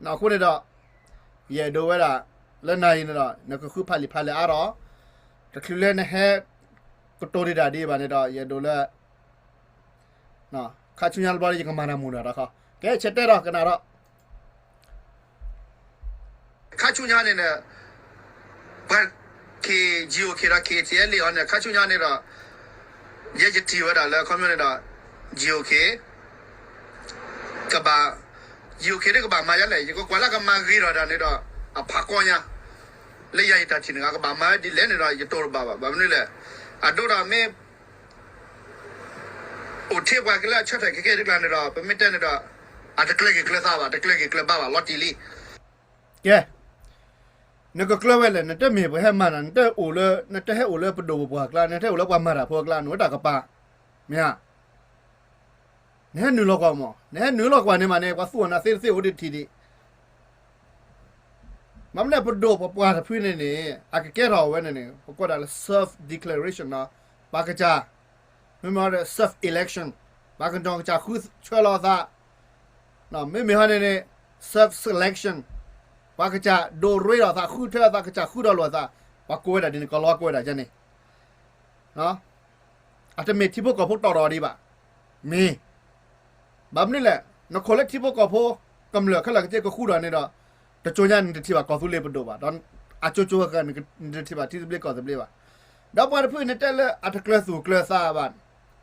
အဃိန့ၣ်ဒီး ယအဲၣ်ဒိးဝဲဒၣ် လၢနၤအံၤန့ၣ်ဒီး နကဃုဖးလံာ်ဖးလဲၢ်အါထီၣ်, တချုးလၢနဟဲကတိၤတ့ၢ်တၢ်ဒ်အံၤဘၣ်န့ၣ်ဒီး ယအဲၣ်ဒိးလၢ ခါဆူညါတဘျီလၢယကမၤတၢ်မူၤနၢ်တၢ်ခီ, ကဲဆၢတဲထီၣ်ကနၣ်ဒီး ခါဆူညါန့ၣ်ဒီး ပှၤ K G O K ဒီး K T L A အီၤန့ၣ် ခါဆူညါန့ၣ်ဒီး ယဲယထံၣ်ဝဲဒၣ်လၢခီဖျိန့ၣ်ဒီး G O K ကဘၣ် G O K ဒ်ကဘၣ်မၤယါလဲၣ် ယကကွၢ်လၢကမၤဂ့ၤထီၣ်တၢ်န့ၣ်ဒီး အဖးကီညါ လၢယၤယတၢ်ထံၣ်န့ၣ် ကဘၣ်မၤဝဲဒ်လဲၣ်န့ၣ်ဒီး ယတိၢ်တဘၣ်ဘၣ် ဘၣ်မနုၤလဲၣ် အဒိဒီးမ့ၢ် အိၣ်ထဲပှၤကလၢအဆၢထၢၣ်ကဲကဲတကျါန့ၣ်ဒီး ပမ့ၢ်တဲန့ၣ်ဒီး အတကျၢၤက့ၤကျၢၤသးဘၣ် တကျၢၤက့ၤကျၢၤဘၣ်ဘၣ်လီၤတံၢ်လံ. ကဲ နကကျၢၤဝဲလဲၣ် နတမ့ၢ်ပှၤဟဲမၤနၤ နတအိၣ်လၢ နတဟဲအိၣ်လၢပဒိၣ်ပပှၢ်အကျါ နတဟဲအိၣ်လၢပှၤမၤတၢ်ဖိအကျါ နအိၣ်တၢ်ကပၤ မ့ၢ်ဧါ. နဟဲနုာ်လီၤကွၢ်မး နဟဲနုာ်လီၤကွၢ်န့ၣ်မးန့ၣ် ပှၤသူၣ်အီၤနၤသ့တသ့အိၣ်ဒံးတထံၣ်ဒံး မ့ၢ်မနုၤလဲၣ် ပဒိၣ်ပပှၢ်တဖုန့ၣ်န့ၣ် အကကဲထီၣ်ဝဲန့ၣ်န့ၣ် ပကိးဒၣ်လၢ self declaration နီၤ ပှၤကစၢ် မ့မ့ၢ်ဟီဒီး self election ပှၤကညီကစၢ်ဃုဆှၢလီၤအသး မ့မ့ၢ်ဟီန့ၣ်န့ၣ် self selection ပှၤကစၢ်ဒိးရ့ဒီးအသး ဃုထၢအသး ကစၢ်ဃုဒီးလိာ်အသး ပှၤကိးဝဲဒၣ်ဒ်န့ၣ် ကီၢ်လီၤကိးဝဲဒၣ်ယဲန့ၣ် အတမ့ၢ်ထံဖိကီၢ်ဖိတီၢ်ထီၣ်ဒံးဘၣ်. မ့ၢ် ဘၣ်မနုၤလဲၣ် နခိၣ်လၢထံဖိကီၢ်ဖိ ကမျၢၢ်ခဲလၢာ်ကစ့ကဃုဒီးန့ၣ်ဒီး တကၠိညါနတထံၣ်ဘၣ်ကီၢ်သူလ့ၤပဒိၣ်ဘၣ် ဒီးအကၠိကၠိဝဲဃၢၤ နတထံၣ်ဘၣ်ထံသဘျ့ကီၢ်သဘျ့ဘၣ်. ဒီးပှၤတဖုန့ၣ်တဲလၢအတကျၢၤသူၣ်ကျၢၤသးဘၣ်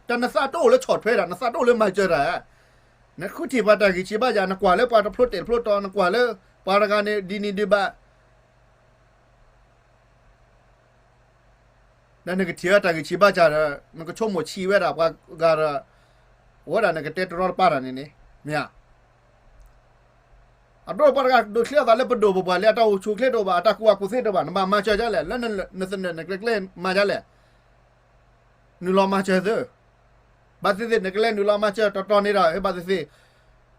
တၢ်နသးတအိၣ်လၢဆီၣ်ထွဲတၢ် နသးတအိၣ်လၢမၤစၢၤတၢ် နဃုထံၣ်ပှၤတၢ်ဂံၢ်ဆံးဘါစၢ် နကွၢ်လၢပှၤတဖျိတဲာ်တဖျိတီၤ နကွၢ်လၢပှၤတဂၤန့ၣ် ဒ်န့ၣ်ဒ်ဘၣ် ဒီးနကထံၣ်ဝဲတၢ်ဂံၢ်ဆံးဘါစၢ်ဒီး နကဆိကမိၣ်ဆံးဝဲဒၣ်ပှၤဂၤဒီး အဝဲဒၣ်နကတဲတရီတပါတၢ်န့ၣ်န့ၣ် မ့ၢ်ဧါ. အဒိပှၤတဂၤဒိးချံအသးလၢပဒိၣ်ပပှၢ်လၢအတၢ်အိၣ်ဆူၣ်အိၣ်ချ့တအိၣ်ဘၣ် အတၢ်ကူၣ်ဘၣ်ကူၣ်သ့တအိၣ်ဘၣ် နဘၣ်မၤစၢၤဒ်လဲၣ် လၢနသနၢၣ်နကျဲကျဲမၤဒ်လဲၣ်. နုာ်လီၤမၤစၢၤသု, ဘၣ်သ့ၣ်သ့ၣ် နကလဲၤနုာ်လီၤမၤစၢၤတီတီန့ၣ်ဒီး ဘၣ်သ့ၣ်သ့ၣ်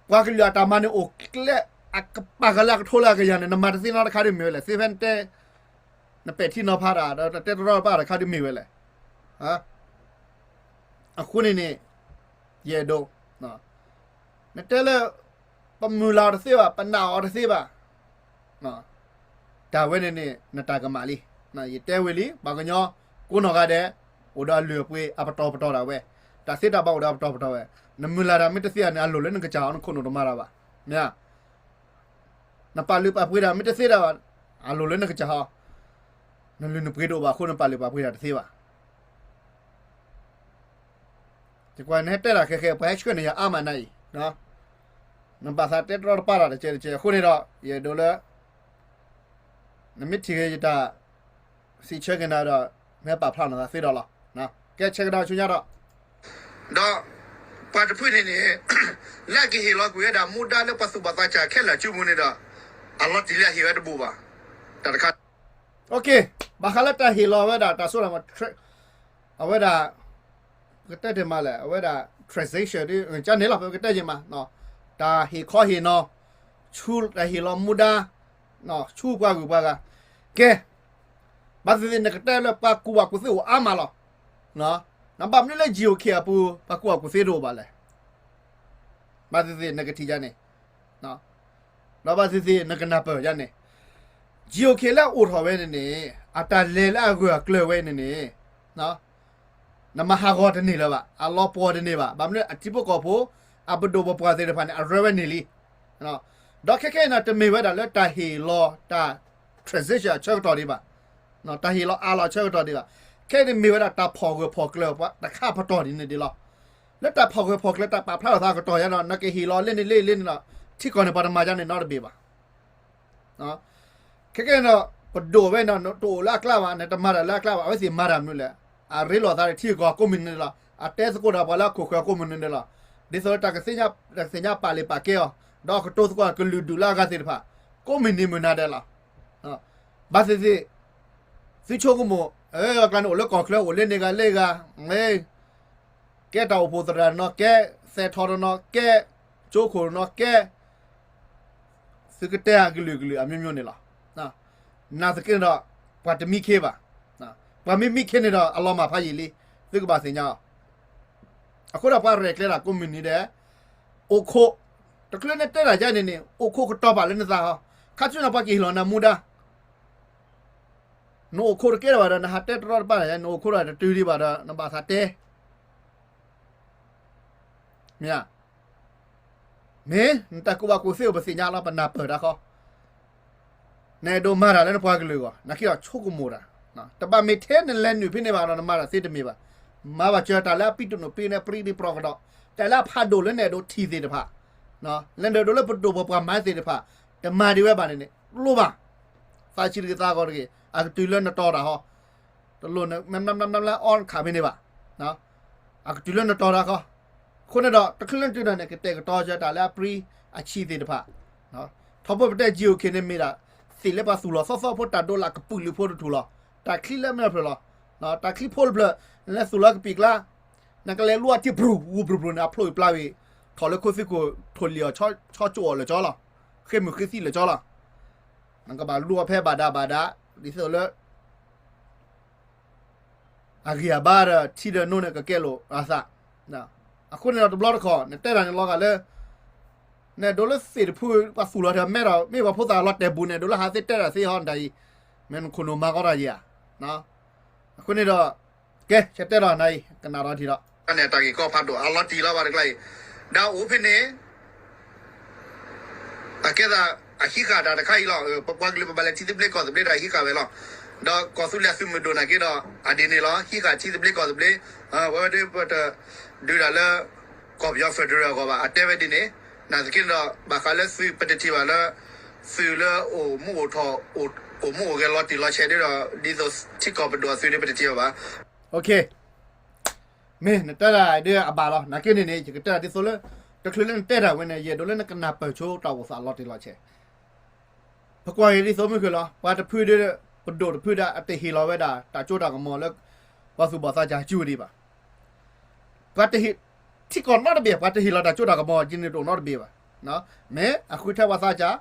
ပှၤကလုာ်အတၢ်မၤန့ၣ်အိၣ်ကျဲ အကပာ်ဃာ်လၢအကထိလၢအကယၤန့ၣ် နမၤတသ့နီတခါဒုးမ့ၢ်ဝဲလဲၣ်, သ့ဖဲနတဲ နပဲာ်ထံနီၤဖးတၢ် ဒီးနတဲတရီတပါတခါဒုးမ့ၢ်ဝဲလဲၣ်. အဃိန့ၣ်န့ၣ် ယအဲၣ်ဒိး နတဲလၢ ပမုၢ်လၢ်အီၤတသ့ဘၣ်, ပနာ်အီၤတသ့ဘၣ်, တၢ်ဝဲန့ၣ်န့ၣ် နတၢ်ကမၣ်လံ. ယတဲဝံၤလံ ပှၤကညီကိးနီၢ်ဂၤဒဲး အိၣ်ဒီးအလုၢ်အပှ့ၤအပတီၢ်ပတီၢ်ဒၣ်ဝဲ, တၢ်သ့တၢ်ဘၣ်အိၣ်ဒီးအပတီၢ်ပတီၢ်ဝဲ, နမုၢ်လၢ်တၢ်မ့ၢ်တသ့ဧါန့ၣ် အလိၣ်လၢနကစၢ်အီၤ နခိၣ်နူာ်တမၤတၢ်ဘၣ်, မ့ၢ်ဧါ. နပာ်လုၢ်ပာ်ပှ့ၤတၢ်မ့ၢ်တသ့တၢ်ဘၣ်, အလိၣ်လၢနကစၢ်အီၤ, နလုၢ်နပှ့ၤတအိၣ်ဘၣ်အဃိ နပာ်လုၢ်ပာ်ပှ့ၤတၢ်တသ့ဘၣ်. ယကွၢ်နဟဲတဲတၢ်ခဲခဲ ပှၤဟဲဆှၢန့ၢ်ယၤအါမးနၤအံၤ, နဘၣ်သးတဲတရီတပါတၢ်တကဲတကဲအဃိန့ၣ်ဒီး ယအဲၣ်ဒိးလၢ နမ့ၢ်ထံၣ်က့ၤယတၢ်စံးဆၢက့ၤနၤဒီး နဟဲပာ်ဖျါနသးသ့ဒီးလီၤ. ကဲဆဲးကဒါဆူညါဒီး ဒီး ပှၤတဖုန့ၣ်န့ၣ် လၢအကဟ့ၣ်လီၤကွံာ်ဝဲဒၣ်မူဒါလၢပှၤသူၣ်ဘီၣ်သးစၢ်ခဲလၢာ်အစုပူၤန့ၣ်ဒီး အလီၤတံၢ်လၢအဟ့ၣ်ဝဲတဘူးဘၣ်. တၢ်တခါ ဘၣ်ဃးလၢတၢ်ဟ့ၣ်လီၤဝဲဒၣ်တၢ်စိတၢ်ကမီၤ အဝဲဒၣ် ပကတဲတ့ၢ်မးလဲၣ် အဝဲဒၣ် transaction ဒ်ကန့ၣ်လီၤ ပကတဲယ့ၢ်မး, တၢ်ဟ့ၣ်ခီဟ့ၣ်နီၤ ဆူတၢ်ဟ့ၣ်လီၤမူဒါ ဆူပှၤဂုၤပှၤဂၤ, ကဲ ဘၣ်သ့ၣ်သ့ၣ်နကတဲလၢပှၤကူၣ်ဘၣ်ကူၣ်သ့အိၣ်အါမးလီၤ. နဘၣ်မနုၤလၢ GOK အပူၤ ပှၤကူၣ်ဘၣ်ကူၣ်သ့တအိၣ်ဘၣ်လဲၣ်. ဘၣ်သ့ၣ်သ့ၣ်နကထံၣ်ယၤန့ၣ်, ဒီးဘၣ်သ့ၣ်သ့ၣ်နကနၢ်ပၢၢ်ယၤန့ၣ်, GOK လၢအအိၣ်ထီၣ်ဝဲန့ၣ်န့ၣ် အတၢ်လဲၤလၢအဂၢၢ်အကျၢၤဝဲန့ၣ်န့ၣ် နမၤဟးဂီၤတန့ၢ်လၢၤဘၣ်, အလီၤပှီၢ်တန့ၢ်ဘၣ်, ဘၣ်မနုၤအထံဖိကီၢ်ဖိ အပဒိၣ်ပပှၢ်သ့ၣ်တဖၣ်န့ၣ် အရၢဝဲန့ၢ်လံ. ဒီးခဲခဲအံၤန့ၣ် တမ့ၢ်ဝဲဒၣ်လၢတၢ်ဟ့ၣ်လီၤတၢ် transaction အဆၢကတီၢ်ဒံးဘၣ်, တၢ်ဟ့ၣ်လီၤအါလီၤအဆၢကတီၢ်ဒံးဘၣ်, ခဲအံၤန့ၣ်မ့ၢ်ဝဲဒၣ်တၢ်ဖီၣ်ဂၢၢ်ဖီၣ်ကျၢၤပှၤတခါပတီၢ်ဒ်န့ၣ်ဒ်လီၤ. လၢတၢ်ဖီၣ်ဂၢၢ်ဖီၣ်ကျၢၤတၢ်ပာ်ဖျါထီၣ်သးအကတီၢ်ညါဒီး နကဟ့ၣ်လီၤလၢန့ၣ်လၢလၢန့ၣ်ဒီး ထံကီၢ်န့ၣ်ပှၤတမၤဒ်န့ၣ်နီတဘ့ၣ်ဘၣ်. ခဲကဲန့ၣ်ဒီး ပဒိၣ်ဝဲန့ၣ် တအိၣ်လၢအကျါဘၣ်, နတမၤတၢ်လၢအကျါဘၣ်, အဝဲသ့ၣ်မၤတၢ်မနုၤလဲၣ်, အရ့လိာ်သးဒီးထံဂုၤကီၢ်ဂၤကိးမုၢ်နံၤဒဲးလီၤ, အတဲသကိးဒီးပှၤလၢအခိၣ်ဃၢၤကိးမုၢ်နံၤဒဲးလီၤ. ဒ်သိးလၢတၢ်ကသ့ၣ်ညါပာ်လ့ၣ်ပာ်ကဲအီၤ, ဒီးအကတိၤသကိးကလုာ်ဒူၣ်လၢအဂၤသ့ၣ်တဖၣ် ကိးမုၢ်နံၤမုၢ်နၤဒဲးလီၤ. ဘၣ်သ့ၣ်သ့ၣ် သုဆိကမိၣ် အကျါန့ၣ်အိၣ်လၢကီၢ်ချၢ အိၣ်လၢန့ၣ်ဂၤလၢဂၤ, ကဲတၢ်အိၣ်ဖှိၣ်သရၣ်တနီၤ, ကဲသဲးထီၣ်တနီၤ, ကဲကၠိခိၣ်တနီၤ, ကဲ သုကတဲအကလုာ်ကလုာ်အမျိုးမျိုးန့ၣ်လီၤ. နာ်သက့န့ၣ်ဒီး ပှၤတမံခ့ဘၣ်. ပှၤမ့ၢ်မံခ့န့ၣ်ဒီး အလီၤမၢ်ဖးယံာ်လံ, သုကဘၣ်သ့ၣ်ညါအီၤ. အဃိဒီးပှၤရဲၣ်ကျဲၤတၢ်ကိးမုၢ်နံၤဒဲး အိၣ်ခိး, တချုးလၢနတဲတၢ်ယါန့ၣ်န့ၣ် အိၣ်ခိးကတီၤပာ်လၢနသးဟီ, ခါဆူညါပှၤကဟ့ၣ်လီၤနၤမူဒါ နအိၣ်ခိးတကဲထီၣ်ဘၣ်ဒီး နဟးတဲတရီတပါတၢ်ယါန့ၣ် နအိၣ်ခိးတၢ်တတုၤဒံးဘၣ်ဒီး နဘၣ်သးတဲ မ့ၢ်ဧါ. မ့ၢ်နတၢ်ကူၣ်ဘၣ်ကူၣ်သ့အိၣ် ပသ့ၣ်ညါလီၤ ပနၢ်ပၢၢ်တၢ်ဃီ, နအဲၣ်ဒိးမၤတၢ်လၢနပှၤကလုာ်အဂီၢ် နာ်က့ဒီးဆိကမိၣ်တၢ်, တဘၣ်မ့ၢ်ထဲနလဲၤနုာ်ဖဲန့ၣ်ဘၣ်ဒီး နမၤတၢ်သ့တမ့ၢ်ဘၣ်. မၤဘၣ်စၢၤတၢ်လၢအပံတနိၣ်ပံန့ၣ် ပြံဒံးပြီကဒီး, တၢ်လၢအဖးဒိၣ်လၢနအဲၣ်ဒိးထံၣ်သ့ၣ်တဖၣ်, လၢနအဲၣ်ဒိးလၢပဒိၣ်ပပှၢ်မၤသ့ၣ်တဖၣ်, တမၤဒံးဝဲဘၣ်န့ၣ်န့ၣ် လိၣ်ဘၣ်, သးဆံးတဂ့ၤသးဂီၤတဂ့ၤ, အကတုၤလၢနတီၤတၢ်ဟီ, တလိၣ်နမ့ၢ်နမ့ၢ်လၢအီနခးဖဲန့ၣ်ဘၣ်, အကတုၤလၢနတီၤတၢ်ဃီ. အဃိန့ၣ်ဒီး တချုးလၢနတုၤတၢ်န့ၣ် ကတဲာ်ကတီၤစၢၤတၢ်လၢအပြံအဆံးသ့ၣ်တဖၣ်, ထီဘိပတဲ GOK န့ၣ်မ့ၢ်ဒၣ် သ့ၣ်လၢပှၤသူၣ်လီၤသီသီဖိ တၢ်ဒိလၢကပုာ်လုးဖိတထူၣ်လီၤ. တၢ်ချံလၢမ့ၢ်ဖျၢၣ်လီၤ. တၢ်ချံဖိတဖျၢၣ် လဲၤသူၣ်လီၤကပံာ်ကျါ, နကလဲၤလူအထံ ပြူၤပြူၤပြူၤန့ၣ် အဖျိအပျါဝံၤ, ထီၣ်လၢခိသံခိၣ် ထိၣ်လံၣ်အီၤ ဆီကၠိၣ်အီၤလၢာ်ကၠီလီၤ. ဃ့ၢ်မုၢ်ဃ့ၢ်သံလၢာ်ကၠီလီၤ. နကဘၣ်လူအီၤဖဲဘၣ်ဒါဘၣ်ဒါ, ဒ်သိးလၢ အဂံၢ်အဘါဒီး ထံဒီးနိန့ၣ် ကကဲလိာ်အသး. အဃိန့ၣ်ဒီးတဘျီတခီၣ် နတဲတၢ်န့ၣ်လီၤဂာ်လၢ နအဲၣ်ဒိးလၢသ့ၣ်တဖု ပှၤသူၣ်လီၤတၢ်မဲဒီး မ့ၢ်ပှၤဖိသၣ်လီၤတဲာ်ဘူးန့ၣ် အဲၣ်ဒိးလၢဟးသ့တဲတၢ်သ့ဟီ နတၢ်အံၤ မ့ၢ်နခိၣ်နူာ်မၤကီတၢ်ယၤဧါ. အဃိန့ၣ်ဒီး ကဲ ဆဲးတဲဒီးနၤအံၤ ကနၣ်ဒီးထံၣ်ဒီး န့ၣ်တၢ်ဂ့ၢ်ကီဖးဒိၣ် အလီၤတံၢ်လီၤဘၣ်တကျါအံၤ, ဒီးအိၣ်ဖဲန့ၣ် အကဲသး အဟံးဃာ်တၢ်တခါအံၤလီၤ. ပပှၤကလုာ်ပဘၣ်လဲၤထံသဘျ့ကီၢ်သဘျ့ဒီးဟံးဃာ်ဝဲလီၤ. ဒီးကီၢ်သူလ့ၤအသုးမုၢ်ဒိၣ်နာ်က့ဒီး အဒ်န့ၣ်လီၤ. ဟံးဃာ်ထံသဘျ့ကီၢ်သဘျ့, ဝဲဝဲဒၣ်ပတဒုးတၢ်လၢ ကီၢ်ပယီၤ federal အဂီၢ်ဘၣ်. အတဲဝဲဒ်န့ၣ်, နာ်သက့န့ၣ်ဒီး ဘၣ်ဃးလၢသုးပတထံၣ်ဘၣ်လၢ သုးလၢအိၣ်မူအိၣ်ထီၣ် အိၣ်မူအိၣ်ဂဲၤလီၤတံၢ်လီၤဆဲးဒီး ဒ်သိးထံကီၢ်ပဒိၣ်အသုးဒ်ပတထံၣ်ဘၣ်ဘၣ်. မ့ၢ်နတဲဒၣ်ဒ်အဘၣ်လီၤ. နာ်က့န့ၣ်န့ၣ် ယကတဲဒၣ်ဒ်သိးလၢ တချုးလၢနတဲတၢ်ဝဲန့ၣ် ယအဲၣ်ဒိးလၢနကနၢ်ပၢၢ်ဆိတၢ်အိၣ်သးလီၤတံၢ်လီၤဆဲး. ပကွၢ်က့ၤဒ်သိးမုၢ်ဃုာ်လီၤ. ပှၤတဖုဒီး ပဒိၣ်တဖုဒီး အတဟ့ၣ်လီၤဝဲဒၣ် တၢ်စိတၢ်ကမီၤလၢ ပှၤသူၣ်ဘီၣ်သးစၢ်စုဝဲဒံးဘၣ်. ပှၤတဟ့ၣ်, ထံကီၢ်နီတဘ့ၣ် ပှၤတဟ့ၣ်လီၤတၢ်စိတၢ်ကမီၤ ကန့ၣ်တအိၣ်နီတဘ့ၣ်ဘၣ်. မ့ၢ်အဃုထၢပှၤသးစၢ်,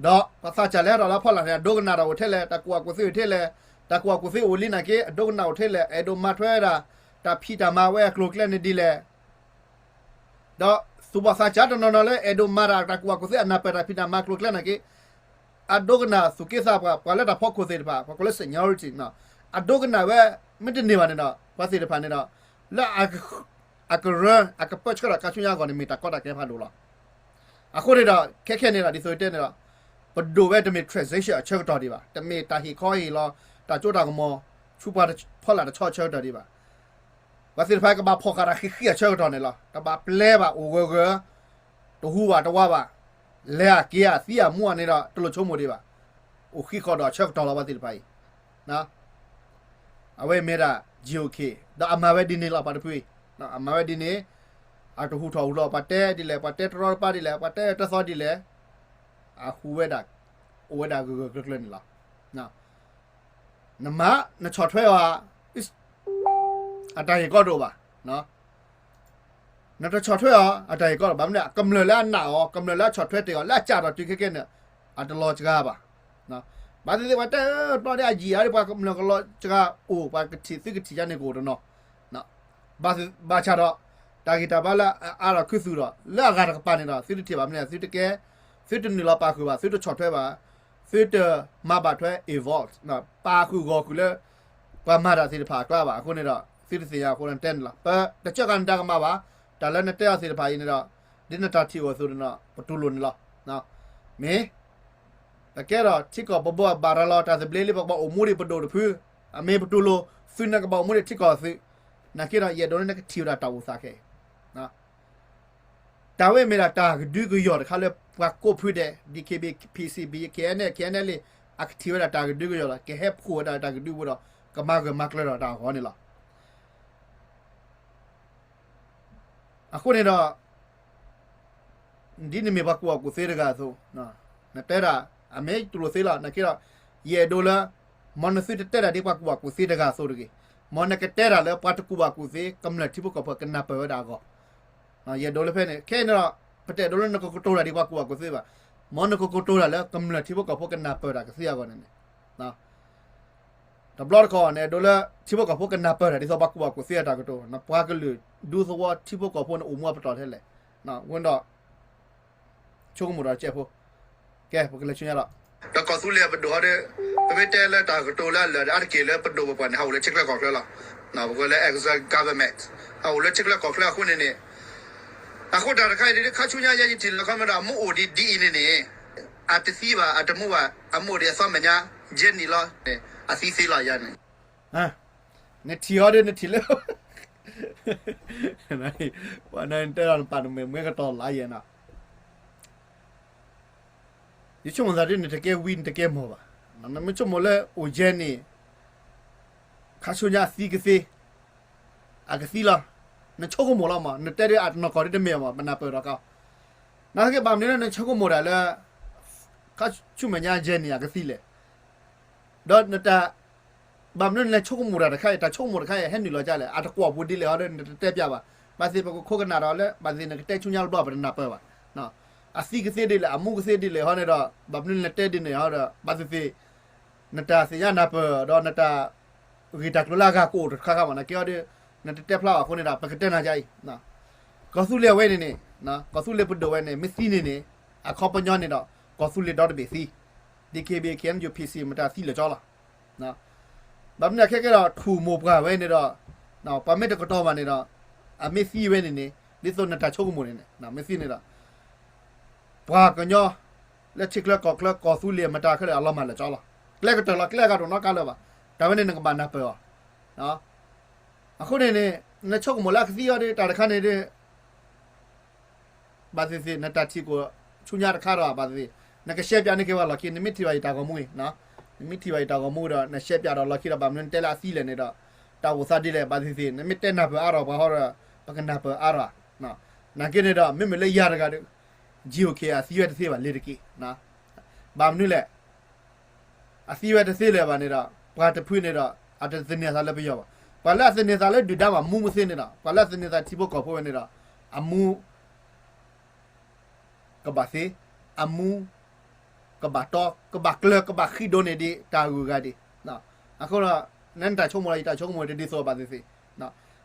ဒီးပှၤသးစၢ်လဲၤဟဲထီၣ်လၢဖီလာ်န့ၣ် အဒိကနၣ်တၢ်အိၣ်ထဲလဲၣ်, တၢ်ကူၣ်ဘၣ်ကူၣ်သ့အိၣ်ထဲလဲၣ်, တၢ်ကူၣ်ဘၣ်ကူၣ်သ့အိၣ်လံနာ်က့ အဒိကနၣ်အိၣ်ထဲလဲၣ်, အဲၣ်ဒိးမၤထွဲဝဲဒၣ် တၢ်ဖံးတၢ်မၤဝဲအကျိၤအကျဲန့ၣ်ဒ်လဲၣ် ဒီးသူၣ်ဘီၣ်သးစၢ်တနီၤနီၤလၢ အဲၣ်ဒိးမၤတၢ်တၢ်ကူၣ်ဘၣ်ကူၣ်သ့ အနၢ်ပၢၢ်တၢ်ဖံးတၢ်မၤကျိၤကျဲနာ်က့, အဒိကနၣ်သူၣ်က့သးပှၢ် ပှၤလၢတၢ်ဖီခိၣ်သ့ၣ်တဖၣ် ပှၤကိးလၢ seniority အဒိကနၣ်ဝဲ မ့ၢ်တန့ၢ်ဘၣ်န့ၣ်ဒီး ပှၤသ့ၣ်တဖၣ်န့ၣ်ဒီး လၢ အကရၢ အကပၢဆှၢဒီးခါဆူညါအဂီၢ်န့ၣ် မ့ၢ်တၢ်ကီတၢ်ခဲဖးဒိၣ်လီၤ. အဃိန့ၣ်ဒီး ခဲခဲန့ၣ်ဒီး ဒ်သိးတဲန့ၣ်ဒီး ပဒိၣ်ဝဲတမ့ၢ် transition အဆၢကတီၢ်ဒံးဘၣ်, တမ့ၢ်တၢ်ဟ့ၣ်ခီဟ့ၣ်လီၤ တၢ်စိတၢ်ကမီၤ ဆူပှၤဖီလာ်တဆီအဆၢကတီၢ်ဒံးဘၣ်. ပှၤသ့ၣ်တဖၣ်ကဘၣ်ဖီၣ်ဃာ်တၢ်ဃံးဃံးအဆၢကတီၢ်န့ၣ်လီၤ. တဘၣ်ပျဲဘၣ်အိၣ်ဂၢၢ်ဂၢၢ်, တဟူဘၣ်တဝးဘၣ်, လဲၤအက့ၤအသံအမူအန့ၣ်ဒီး တလိၣ်ဆိကမိၣ်ဒံးဘၣ်. အိၣ်ဃံးဃီဒီးအဆၢကတီၢ်လီၤ ပှၤသ့ၣ်တဖၣ်အံၤ အဝဲမ့ၢ်ဒၣ် GOK ဒီးအမၤဝဲဒ်န့ၣ်လီၤ ပှၤတဖုအံၤ, အမၤဝဲဒ်န့ၣ်, အတဟူထီၣ်ဟူလီၤ ပှၤတဲဒ်လဲၣ်, ပှၤတဲတရီတပါဒ်လဲၣ်, ပှၤတဲတသီဒ်လဲၣ်, အဟူဝဲဒၣ်, အိၣ်ဝဲဒၣ်ဂၢၢ်ဂၢၢ်ကျၢၤကျၢၤန့ၣ်လီၤ. နမၤ, နဆီၣ်ထွဲအီၤ, အတၢ်ဂ့ၢ်ကီတအိၣ်ဘၣ်. နတဆီၣ်ထွဲအီၤ အတၢ်ဂ့ၢ်ကီတအိၣ်ဘၣ်. မ့ၢ်န့ၣ် ကမျၢၢ်လၢအနာ်အီၤ, ကမျၢၢ်လၢအဆီၣ်ထွဲတ့ၢ်အီၤ လၢအစးထီၣ်တုၤခဲကဲန့ၣ် အတလီၤစှၤဘၣ်. ဘၣ်သ့ၣ်သ့ၣ် ပှၤတဲတဘျီဒီး အယံာ်အါဒီး ပှၤကမျၢၢ်ကလီၤစှၤအိၣ်, ပှၤကထံၣ်သုကထံၣ်ယါန့ၣ်ကအိၣ်တနီၤ ဘၣ်ဆၣ်ဒီး တၢ်ဂ့ၢ်တၢ်ဘါလၢအအါထီၣ်ခုသူၣ်ဒီး လၢအဂၤတကပၤန့ၣ်ဒီး သုတထံၣ်ဘၣ်မ့ၢ်န့ၣ် သုတကဲ, သုတနုာ်လီၤပာ်ဃုာ်ဘၣ်, သုတဆီၣ်ထွဲဘၣ်, သုတမၤဘၣ်ထွဲ involve ပာ်ဃုာ်ဂီၢ်ဃုာ်လၢ ပှၤမၤတၢ်သ့ၣ်တဖၣ်အကျါဘၣ်. အဃိန့ၣ်ဒီး သုတသ့ၣ်ညါအဃိန့ၣ်တဲန့ၣ်လီၤ. ပတစၢဃာ်နတၢ်ကမၣ်ဘၣ်. တၢ်လၢနတဲအီၤသ့ၣ်တဖၣ်အံၤန့ၣ်ဒီး ဒ်နတၢ်ထံၣ်အိၣ်အသိးန့ၣ်ဒီး ပတူၢ်လိာ်န့ၣ်လီၤ. မ့ၢ် ပကဲထီၣ်ထံကီၢ်ပဘိအဘၣ်ရၤလီၤ တၢ်သဘျ့လံ ပကဘၣ်အိၣ်မူဒံးပဒိၣ်တဖု, အမ့ၢ်ပတူၢ်လိာ်သုန့ၣ် ကဘၣ်အိၣ်မူဒံးထံကီၢ်သုး, နာ်က့ဒီး ယအဲၣ်ဒိးလၢနကထံၣ်ဝဲဒၣ်တၢ်အိၣ်သးခဲအံၤ တၢ်ဝဲမ့ၢ်ဒၣ်တၢ်ကဒုကယီၢ်တခါလၢပှၤကိးဖုဒဲး DKBA, PCG, KNLA, KNLA အကထံၣ်ဝဲဒၣ်တၢ်ဂ့ၢ်ဒုကယီၢ်ဒီး ကဟဲဖှိၣ်ဝဲဒၣ်တၢ်ဂ့ၢ်ဒုဝဲဒီး ကမၤဂၢၢ်မၤကျၢၤဒီးတၢ်အဂီၢ်န့ၣ်လီၤ. အဃိန့ၣ်ဒီး ဒ်နမ့ၢ်ပှၤကူၣ်ဘၣ်ကူၣ်သ့တဂၤအသိး, နတဲဒၣ် အမ့ၢ်တူၢ်လိာ်သ့လီၤ. နာ်က့ဒီး ယအဲၣ်ဒိးလၢ မ်နသုတတဲတၢ်ဒ်ပှၤကူၣ်ဘၣ်ကူၣ်သ့တဂၤအသိးတဂ့ၤ. မ်နကတဲတၢ်လၢပှၤတကူၣ်ဘၣ်ကူၣ်သ့ ကမျၢၢ်ထံဖိကီၢ်ဖိကနၢ်ပၢၢ်ဝဲဒၣ်အဂီၢ်, ယအဲၣ်ဒိးလၢဖဲန့ၣ် ခဲအံၤန့ၣ်ဒီး ပတအဲၣ်ဒိးလၢနကကတိၤတၢ်ဒ်ပှၤကူၣ်ဘၣ်ကူၣ်သ့ဘၣ်. မ်နကကတိၤတၢ်လၢကမျၢၢ်ထံဖိကီၢ်ဖိကနၢ်ပၢၢ်တၢ်ကသ့အဂီၢ်န့ၣ်န့ၣ် တဘျီတခီၣ်န့ၣ် အဲၣ်ဒိးလၢ ထံဖိကီၢ်ဖိကနၢ်ပၢၢ်တၢ်ဒ်သိးပှၤကူၣ်ဘၣ်ကူၣ်သ့အတၢ်ကတိၤ, ပှၤကလုာ်ဒူသဝီထံဖိကီၢ်ဖိန့ၣ် အိၣ်မူအပတီၢ်ထဲလဲၣ်. ဝံၤဒီး ဆိကမိၣ်ဒီးတစဲးဖိ, ကဲ ပကလဲၤဆူညါဒီး ဒီးကီၢ်သူလ့ၤပဒိၣ်ဟီဒီး ပမ့ၢ်တဲလၢတၢ်ကတိၤလၢအလၢာ်ဒီး အါတက့ၢ်လၢပဒိၣ်ပပှၢ်န့ၣ် ဟးအိၣ်လၢထံချၢကီၢ်ချၢလီၤ. ပကလၢ exile government ဟးအိၣ်လၢထံချၢကီၢ်ချၢအဃိန့ၣ်န့ၣ်, အဃိတၢ်တခါအံၤဒ်ခါဆူညါယဲယထံၣ်လၢခီမ့ၢ်ဒီး အမူအိၣ်ဒံးဒ်အံၤန့ၣ်န့ၣ်, အတသံဘၣ် အတမူဘၣ်, အမူအိၣ်ဒံးအသီမဲာ်ညါ ယဲနံၣ်လီၤ, အသံသ့လီၤယၤန့ၣ် နထံၣ်အီၤဒီးနထံၣ်လၢ ပှၤနတဲလီၤနပာ်နမဲာ်မွဲကတီၤလၢယဲနီၤ, ယဆိကမိၣ်သးဒ်နတကဲဝံနတကဲမီၢ်ဘၣ်, နမ့ၢ်ဆိကမိၣ်လၢအိၣ်ယဲန့ၣ် ခါဆူညါအသံကသ့, အကသံလီၤ, နဆိကမိၣ်လီၤမး နတဲဒ်အတနီၢ်ကီၢ်ဒ်တမ့ၢ်မး ပနၢ်ပၢၢ်ဒီးကီး, နာ်သက့ဘၣ်မနုၤလၢနဆိကမိၣ်တၢ်လၢ ခါဆူမဲာ်ညါယဲန့ၣ် အကသံလဲၣ်, ဒီးနတၢ် ဘၣ်မနုၤနလဲၤဆိကမိၣ်တၢ်တခါအံၤ တၢ်ဆိကမိၣ်တခါအံၤ ဟဲနုာ်လီၤဒ်လဲၣ် အတကွီၢ်ပူၤဒ်လဲၣ်ဟီဒီး နတတဲပျးဘၣ်, ဘၣ်သ့ၣ်ပကခိကနၣ်ဒီးလၢ ဘၣ်သ့ၣ်နကတဲဆူညါတဘျီ ပတနၢ်ပၢၢ်ဘၣ်, အသံကသ့ဒ်လဲၣ် အမူကသ့ဒ်လဲၣ်ဟီန့ၣ်ဒီး ဘၣ်မနုၤနလဲၤတဲဒ်န့ၣ်ဟီဒီး ဘၣ်သ့ၣ်သ့ၣ် နတၢ်သ့ၣ်ညါနၢ်ပၢၢ်ဒီးနတၢ် ဂ့ၢ်တၢ်ကျိၤလၢအဂၤကအိၣ်တခါခါမး နာ်က့ဟီဒီး နတတဲဖျါဘၣ်အဃိန့ၣ်ဒီး ပကတဲနၤဒ်အံၤ, ကီၢ်သူလ့ၤအဝဲန့ၣ်န့ၣ်, ကီၢ်သူလ့ၤပဒိၣ်ဝဲန့ၣ် မ့ၢ်သံန့ၣ်န့ၣ် အခီပညီန့ၣ်ဒီး ကီၢ်သူလ့ၤဒီတဘ့ၣ်သံ, DKBA KNU PC မတၤသံလၢာ်ကၠီလီၤ. ဘၣ်မနုၤခဲကဲဒီး ထူၣ်မိၢ်ပှၢ်ဝဲန့ၣ်ဒီး ပှၤမ့ၢ်တကတီၤဘၣ်န့ၣ်ဒီး အမ့ၢ်သံဝဲန့ၣ်န့ၣ် ဒ်သိးနတၢ်ဆိကမိၣ်န့ၣ်န့ၣ် မ့ၢ်သံန့ၣ်ဒီး ပှၤကညီ လၢထံချၢကီၢ်ချၢ ကီၢ်သူလ့ၤမတၤခဲလၢာ် အလီၤမၢ်လၢာ်ကၠီလီၤ. ကျဲကတၢၢ်လီၤ ကျဲအဂၤတအိၣ်နီတခါလၢၤဘၣ်. တၢ်ဝဲန့ၣ်နကဘၣ်နၢ်ပၢၢ်အီၤ. အဃိန့ၣ်န့ၣ် နဆိကမိၣ်လၢအကသံအီၤဒီး တၢ်တခါန့ၣ်ဒီး ဘၣ်သ့ၣ်သ့ၣ် နတၢ်ထံၣ်ကအိၣ်ဆူညါတခါဒီး ဘၣ်သ့ၣ်သ့ၣ် နကရှဲပၠးန့ၢ်က့ၤဝဲလီၢ်ခံ နမ့ၢ်ထံၣ်ဘၣ်ယတၢ်ဂီၤမူအံၤ, နမ့ၢ်ထံၣ်ဘၣ်ယတၢ်ဂီၤမူဒီး နရှဲပၠးဒီးလီၢ်ခံဒီး ဘၣ်မနုၤနတဲလၢအသံလဲၣ်န့ၣ်ဒီး တၢ်အိၣ်သးဒ်လဲၣ် ဘၣ်သ့ၣ်သ့ၣ် နမ့ၢ်တဲနၢ်ပၢၢ်အါထီၣ်ပှၤဟီဒီး ပကနၢ်ပၢၢ်အါထီၣ်. နာ်က့န့ၣ်ဒီး မ့မ့ၢ်လၢယၤတဂၤဒီး GOK အသံဝဲတသ့ဘၣ်လ့ၤတက့ၢ်. ဘၣ်မနုၤလဲၣ် အသံဝဲတသ့လၢၤဘၣ်န့ၣ်ဒီး ပှၤတဖုန့ၣ်ဒီး အတသန့ၤအသးလၢပယီၤဘၣ်. ပှၤလၢအသန့ၤသးလၢဒုၣ်ဒါဘၣ်မူမ့ၢ်သ့န့ၣ်ဒီး ပှၤလၢအသန့ၤသးထံဖိကီၢ်ဖိဝဲန့ၣ်ဒီး အမူ ကဘၣ်သ့, အမူ ကဘၣ်တီ, ကဘၣ်ကျၢၤ ကဘၣ်ဃံးဒိၣ်န့ၢ်ဒံးတၢ်ဂုၤအဂၤဒံး. အဃိဒီး နတၢ်ဆိကမိၣ်လီၤ ယတၢ်ဆိကမိၣ်တဒ်သိးဘၣ်သ့ၣ်သ့ၣ်.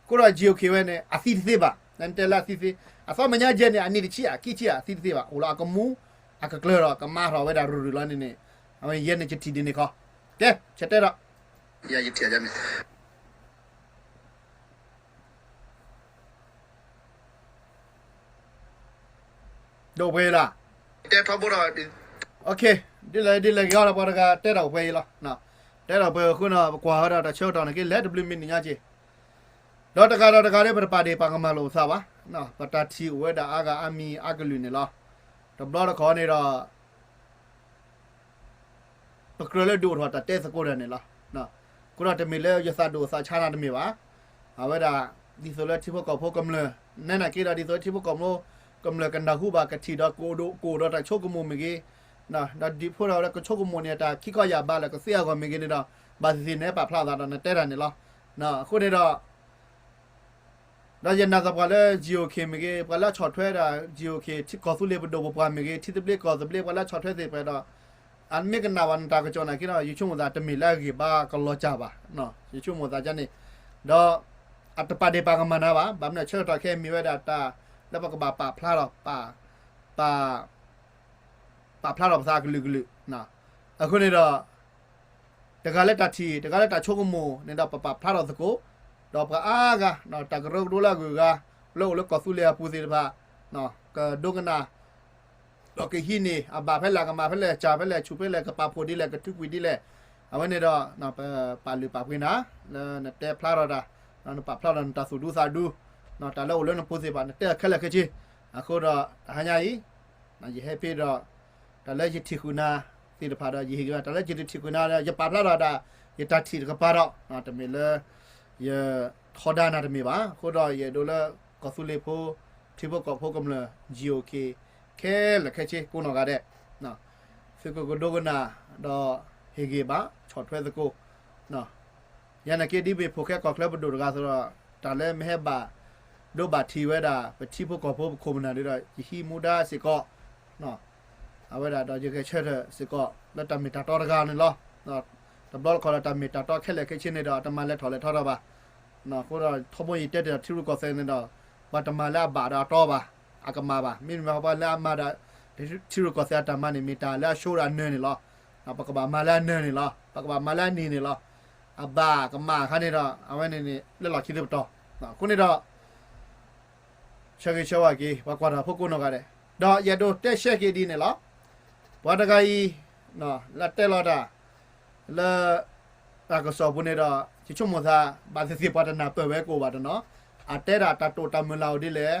အဃိဒီး GOK ဝဲန့ၣ် အသံတသ့ဘၣ်, နတဲလၢအသံသ့, အသီမဲာ်ညါယဲန့ၣ် အနံၣ်တဆံဧါ ခံဆံဧါ အသံတသ့ဘၣ်, အိၣ်လီၤအကမူ အကကျၢၤဒီး ကမါထီၣ်ဝဲဒၣ်ရုၢ်ရုၢ်လီၤန့ၣ်န့ၣ်, အဝဲယဲန့ၣ်ယထံၣ်ဒ်န့ၣ်ခီ, ကဲ ဆၢတဲဒီး ယထံၣ် ဒိၣ်ပှဲၤလီၤ. တဲထီဘိဒီး ဒ်လဲၣ်ဒ်လဲၣ်ဂ့ၤအီၤဒီး ပှၤတဂၤတဲတၢ်အိၣ်ပှဲၤအံၤလီၤ. တဲတၢ်အိၣ်ပှဲၤအဃိန့ၣ် ပကွၢ်ဝဲဒၣ်တၢ်ဆၢကတီၢ်န့ၣ်က့ လဲၤတဘျုးမံးနံးညါက့ၤ, ဒီးတဂၤဒီးတဂၤဒီး ပတပာ်ဒ့ၣ်ပာ်ကမၣ်လိာ်ပသးဘၣ်. ပတၢ်ထံၣ်အိၣ်ဝဲဒၣ်အါဂၤအါမံၤအါကလုာ်န့ၣ်လီၤ. တဘျီတခီၣ်န့ၣ်ဒီး ပကြၢးလၢဒုးအိၣ်ထီၣ်တၢ်တဲသကိးတၢ်န့ၣ်လီၤ. အဃိဒီးတမ့ၢ်လၢယသးဒိၣ်သးဆါနၤတမ့ၢ်ဘၣ်. အဝဲဒၣ် ဒ်သိးလၢထံဖိကီၢ်ဖိကမျၢၢ် နဲနာ်က့ဒီး ဒ်သိးလၢထံဖိကီၢ်ဖိကမျၢၢ်ကနၢ်ဟူဘၣ် ကထံၣ်ဒီးကအိၣ်ဒီး ကအိၣ်ဒီးတၢ်ဆိကမိၣ်မ့ၢ်ဂ့ၤ, ဒီးဒ်ဖိဒီးလၢကဆိကမိၣ်န့ၣ် တၢ်ခံခီယၢ်ဘးလၢကသ့အဂီၢ်မ့ၢ်ဂ့ၤန့ၣ်ဒီး ဘၣ်သ့ၣ်သ့ၣ်န့ၣ် ပာ်ဖျါသးဒီးနတဲတၢ်န့ၣ်လီၤ. အဃိန့ၣ်ဒီး ဒီးယနာ်သပှၢ်လၢ GOK မ့ၢ်ဂ့ၤ ပှၤလၢအဆီၣ်ထွဲဒၣ် GOK ကီၢ်သူလ့ၤပဒိၣ်ပပှၢ်မ့ၢ်ဂ့ၤ ထံသဘျ့ကီၢ်သဘျ့ ပှၤလၢအဆီၣ်ထွဲသ့ၣ်တဖၣ်ဒီး အမ့ၢ်ကနၣ်ဘၣ်နတၢ်ကစီၣ်နာ်က့ဒီး ယဆိကမိၣ်သးတမ့ၢ်လၢအဂ့ၢ်ဘါကလီၤစၢ်ဘၣ်. ယဆိကမိၣ်သးဒ်န့ၣ်, ဒီး အတပာ်ဒ့ၣ်ပာ်ကမၣ်နၤဘၣ်. ဘၣ်မနုၤဆၢကတီၢ်ခဲအံၤမ့ၢ်ဝဲဒၣ်တၢ်လၢပကဘၣ်ပာ်ဖျါထီၣ် ပာ် ပာ်ဖျါထီၣ်ပသးအကလုာ်ကလုာ်. အဃိန့ၣ်ဒီး တဂၤလၢတၢ်ထံၣ် တဂၤလၢတၢ်ဆိကမိၣ်န့ၣ်ဒီး ပပာ်ဖျါထီၣ်သကိး, ဒီးပှၤအါဂၤ တၢ်ကရၢကရိလၢအဂုၤအဂၤ လၢအိၣ်လၢကီၢ်သူလ့ၤအပူၤသ့ၣ်တဖၣ် ကဒိကနၣ် ဒီးကဟံးန့ၢ် အဘၣ်ဖဲလဲၣ် ကမၣ်ဖဲလဲၣ် စၢ်ဖဲလဲၣ် ဆူၣ်ဖဲလဲၣ် ကပာ်ဖှိၣ်ဒ်လဲၣ် ကထုးကွံာ်ဒ်လဲၣ်, အဝဲန့ၣ်ဒီး ပပာ်လုၢ်ပာ်ပှ့ၤနၤ လၢနတဲဖျါထီၣ်တၢ်, နပာ်ဖျါထီၣ်နတၢ်သူၣ်ဒူသးဒူ, တၢ်လၢအိၣ်လၢနပူၤသ့ၣ်တဖၣ် နတဲအီၤခဲလၢာ်ခဲဆ့. အဃိဒီး တဟါညါအံၤ ယဟဲဖ့ဒီး တၢ်လၢယထံၣ်ဃုာ်နၤသ့ၣ်တဖၣ်ဒီး ယဟ့ၣ်ဂံၢ်ဘါ တၢ်လၢယတထံၣ်ဃုာ်နၤဒီး ယပာ်ဖျါထီၣ်ဒၣ် ယတၢ်ထံၣ်တကပၤဒီး တမ့ၢ်လၢ ယထီဒါနၤတမ့ၢ်ဘၣ်. အဃိဒီးယအဲၣ်ဒိးလၢ ကီၢ်သူလ့ၤဖိ ထံဖိကီၢ်ဖိကမျၢၢ် GOK ခဲလၢာ်ခဲဆ့ကိးနီၢ်ဂၤဒဲး သုကကဒိကနၣ် ဒီးဟ့ၣ်ဂံၢ်ဘါ ဆီၣ်ထွဲသကိး ယနာ်က့ ဒ်မ့ၢ်ဖိၣ်ဃဲကီၢ်ချၢပဒိၣ်တဂၤအသိးဒီး တၢ်လၢမ့ၢ်ဟဲဘၣ်ဒိဘၣ်ထံးဝဲဒၣ် ပထံဖိကီၢ်ဖိပခိၣ်ပနၢ်ဒီး ယဟံးမူဒါစ့ၢ်ကီး အဝဲဒၣ်ဒီးယဂဲၤဆၢထၢၣ်စ့ၢ်ကီး လၢတၢ်မ့ၢ်တၢ်တီတဂၤန့ၣ်လီၤ. တဘျီတခီၣ်ဒီး တၢ်မ့ၢ်တၢ်တီခဲလၢာ်ခဲဆ့န့ၣ်ဒီး တမၤလဲၤထီၣ်လဲၤထီထီၣ်ဘၣ်. အဃိဒီး ထီဘိယတဲတ့ၢ်ဒီးထံရူၢ်ကီၢ်သဲးန့ၣ်ဒီး ပှၤတမၤလၢအဘၣ်ဒီးအတီဘၣ်, အကမၣ်ဘၣ်. မ့မ့ၢ်ပှၤလၢအမၤဒီး ထံရူၢ်ကီၢ်သဲးအတၢ်မၤန့ၣ် မ့ၢ်တၢ်လၢအဆိဒီးအနၢၤန့ၣ်လီၤ. ပကဘၣ်မၤလၢအနၢၤန့ၣ်လီၤ. ပကဘၣ်မၤလၢအနံၤန့ၣ်လီၤ. အဘၣ်ကမၣ်အခါန့ၣ်ဒီး အဝဲန့ၣ်န့ၣ် လၢလီၢ်ခံသပတီၢ်. အဃိန့ၣ်ဒီး ဆၢဂ့ၤဆၢဝါက့ၤ ပှၤကွၢ်တၢ်ဖိကိးနီၢ်ဂၤဒဲး, ဒီးယအဲၣ်ဒိးတဲရှဲက့ၤဒ်န့ၣ်လီၤ. ပှၤတဂၤအံၤ လၢတဲလီၤတၢ် လၢ တၢ်ကစီၣ်ပူၤန့ၣ်ဒီး ယဆိကမိၣ်သး ဘၣ်သ့ၣ်သ့ၣ်ပှၤတနၢ်ပၢၢ်ဝဲကအိၣ်ဘၣ်တနီၤ, အတဲဒၣ်တၢ်တိာ်တၢ်မုၢ်လၢ်အိၣ်ဒ်လဲၣ်,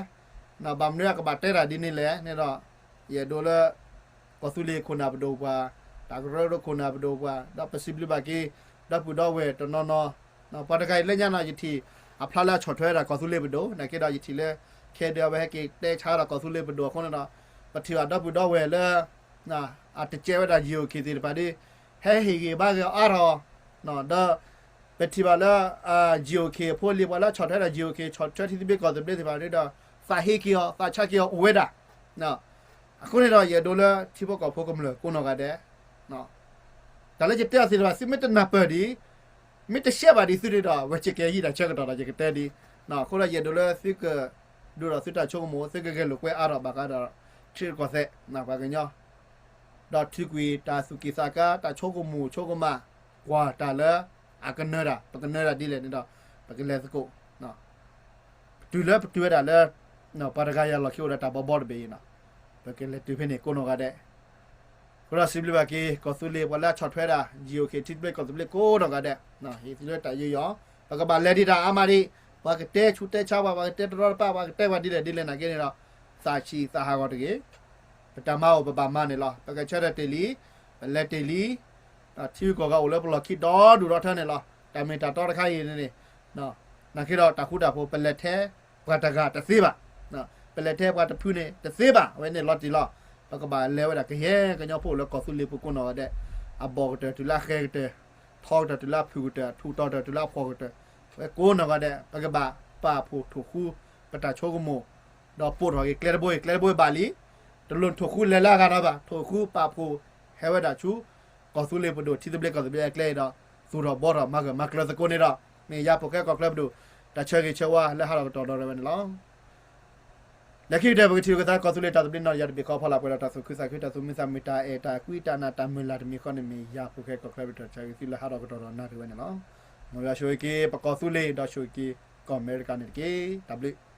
ဘၣ်မနုၤအကဘၣ်တဲတၢ်ဒ်န့ၣ်လဲၣ်န့ၣ်ဒီး ယအဲၣ်ဒိးလၢ ကီၢ်သူလ့ၤခိၣ်နၢ်ပဒိၣ်ပှၤ, တၢ်ကရၢကရိခိၣ်နၢ်ပဒိၣ်ပှၤ ဒီးပစံးဘျုးဘၣ်က့ၤ ဒီပုၢ်ဒီဝဲၢ်တနီၤနီၤ, ပှၤတဂၤအံၤလၢညါနီၤ ယထံၣ်အဖျါလၢအဆီၣ်ထွဲဒၣ်ကီၢ်သူလ့ၤပဒိၣ် နာ်က့ဒီးယထံၣ်လၢ ခဲဒုးအဝဲဟဲက့ၤတဲဆါဒီးကီၢ်သူလ့ၤပဒိၣ်အဃိန့ၣ်ဒီး ပထံၣ်ဘၣ်ဒီပုၢ်ဒီဝဲၢ်လၢ အတကဲဝဲဒၣ် GOK သ့ၣ်တဖၣ်ဒီး ဟဲဟ့ၣ်ဂံၢ်ဘါက့ၤအီၤအါထီၣ်, ဒီး ပထံၣ်ဘၣ်လၢ GOK အဖိအလံၤ ပှၤလၢဆီၣ်ထွဲဒၣ် GOK ဆီၣ်ထွဲထံသဘျ့ကီၢ်သဘျ့သ့ၣ်တဖၣ်ဒီး သးဟ့က့ၤအီၤ သးဆါက့ၤအီၤအိၣ်ဝဲဒၣ်. အဃိန့ၣ်ဒီး ယအဲၣ်ဒိးလၢထံဖိကီၢ်ဖိကမျၢၢ်ကိးနီၢ်ဂၤဒဲး တၢ်လၢယတဲအီၤသ့ၣ်တဖၣ် သုမ့ၢ်တနၢ်ပၢၢ်ဒံး မ့ၢ်တရှဲဘၣ်ဒံးသုန့ၣ်ဒီး ဝဲစ့ၢ်ကီးဟံးတၢ်ဆၢကတီၢ်ဒီး ယကတဲဒံး. အဃိဒီး ယအဲၣ်ဒိးလၢသုက ဒိၣ်ဒီးသုတၢ်ဆိကမိၣ် သုကဂဲၤလိာ်ကွဲအါထီၣ်ဘၣ်ဃးဒီး ထံရူၢ်ကီၢ်သဲး ပှၤကညီ ဒီးထုးကွံာ်တၢ်သူၣ်ကံၢ်သးကါ တၢ်ဆိကမိၣ်ဆိကမး ကွၢ်တၢ်လၢ အကနၢၤတၢ် ပကနၢၤတၢ်ဒ်လဲၣ်န့ၣ်ဒီး ပကလဲၤသကိး တုၤလၢပတုၤဝဲဒၣ်လၢ ပှၤတဂၤယၤလီၢ်ခံအိၣ်ဒီးတၢ်ဘီဘီတဘ့ၣ်အံၤန့ၣ် ပကလဲၤတုၤဖဲန့ၣ်ကိးနီၢ်ဂၤဒဲး. အဃိဒီးစံးဘျုးဘၣ်က့ၤ ကီၢ်သူလ့ၤ ပှၤလၢအဆီၣ်ထွဲဒၣ် GOK ထံသဘျ့ကီၢ်သဘျ့ကိးနီၢ်ဂၤဒဲး ဟ့ၣ်သုလၢတၢ်ယူးယီၣ် ပကဘၣ်လဲၤဒံးတၢ်အါမးဒံး ပှၤကတဲဆူးတဲဆါပှၤ ပှၤကတဲတရီတပါ ပှၤကတဲပှၤဒ်လဲၣ်ဒ်လဲၣ်နာ်က့န့ၣ်ဒီး သးဆံးသးဟးဂီၤတဂ့ၤ ပတၢ်မၤအိၣ်ပဘၣ်မၤန့ၣ်လီၤ. ပကဆၢထၢၣ်တ့ၢ်လံ ပလဲၤတ့ၢ်လံ ထံဂုၤကီၢ်ဂၤအိၣ်လၢပလီၢ်ခံဒီဒူၣ်ဒီထၢန့ၣ်လီၤ. တၢ်မ့ၢ်တၢ်တီတခါအံၤန့ၣ် နာ်က့ဒီးတၢ်ဃူတၢ်ဖိး ပလဲၤထဲပှၤတဂၤတသ့ဘၣ်. ပလဲၤထဲပှၤတဖုန့ၣ်တသ့ဘၣ်. အဝဲန့ၣ်လီၤတံၢ်လီၤ. ပကဘၣ်လဲၤဝဲဒၣ်ကယဲၢ်ကညီဖိအိၣ်လၢကီၢ်သူလ့ၤပူၤကိးနီၢ်ဂၤဒဲး အဘီၣ်ကတၢၢ်တုၤလၢအဃဲကတၢၢ် ထီကတၢၢ်တုၤလၢအဖုၣ်ကတၢၢ် အထူးတီၤကတၢၢ်တုၤလၢအဖှီၣ်ကတၢၢ် ဝဲကိးနီၢ်ဂၤဒဲး ပကဘၣ်ပာ်ဖှိၣ်ထိၣ်ဃူ ပတၢ်ဆိကမိၣ်, ဒီးပိာ်ထီၣ်က့ၤကျဲတဘိအံၤ ကျဲတဘိအံၤဘၣ်လံ. တလိၣ်ထိၣ်ဃူလဲၤလၢအဂၤဒီးဘၣ်, ထိၣ်ဃူပာ်ဖှိၣ်ဟဲဝဲဒၣ်ဆူ ကီၢ်သူလ့ၤပဒိၣ် ထံသဘျ့ကီၢ်သဘျ့အကျဲအံၤဒီး သူၣ်ထီၣ်ဘှီထီၣ်မၤဂၢၢ်မၤကျၢၤသကိးန့ၣ်ဒီး မ့ၢ်ယၤဖိၣ်ဃဲကီၢ်ချၢပဒိၣ် တၢ်ဆၢဂ့ၤဆၢဝါလၢဟးထီၣ်ကတီၢ်ဒီးရဲၣ်ဝဲန့ၣ်လီၤ. လၢခံကတၢၢ် ပကထံၣ်လိာ်က့ၤသး ကီၢ်သူလ့ၤတၢ်သဘျ့နီၢ်တယၢ်တဘ့ၣ်ဃီ ဖီလာ်ပှဲၤဒီးတၢ်သူၣ်ခုသးခု တၢ်သူၣ်မံသးမုာ် တၢ်အဲၣ်တၢ်ကွံ တၢ်နာ်တၢ်မုၢ်လၢ်တမံၤဃီန့ၣ် မ့ၢ်ယၤဖိၣ်ဃဲကီၢ်ချၢပဒိၣ် တၢ်ဆၢဂ့ၤသုလၢဟးထီၣ်ကတီၢ်ဒီးနၣ်ရံၣ်ဝဲန့ၣ်လီၤ. မ်ယွၤဆိၣ်ဂ့ၤက့ၤ ပကီၢ်သူလ့ၤ ဒီးဆိၣ်ဂ့ၤက့ၤ ကီၢ်အမဲရကၤန့ၣ်တက့ၢ်. တၢ်ဘျုး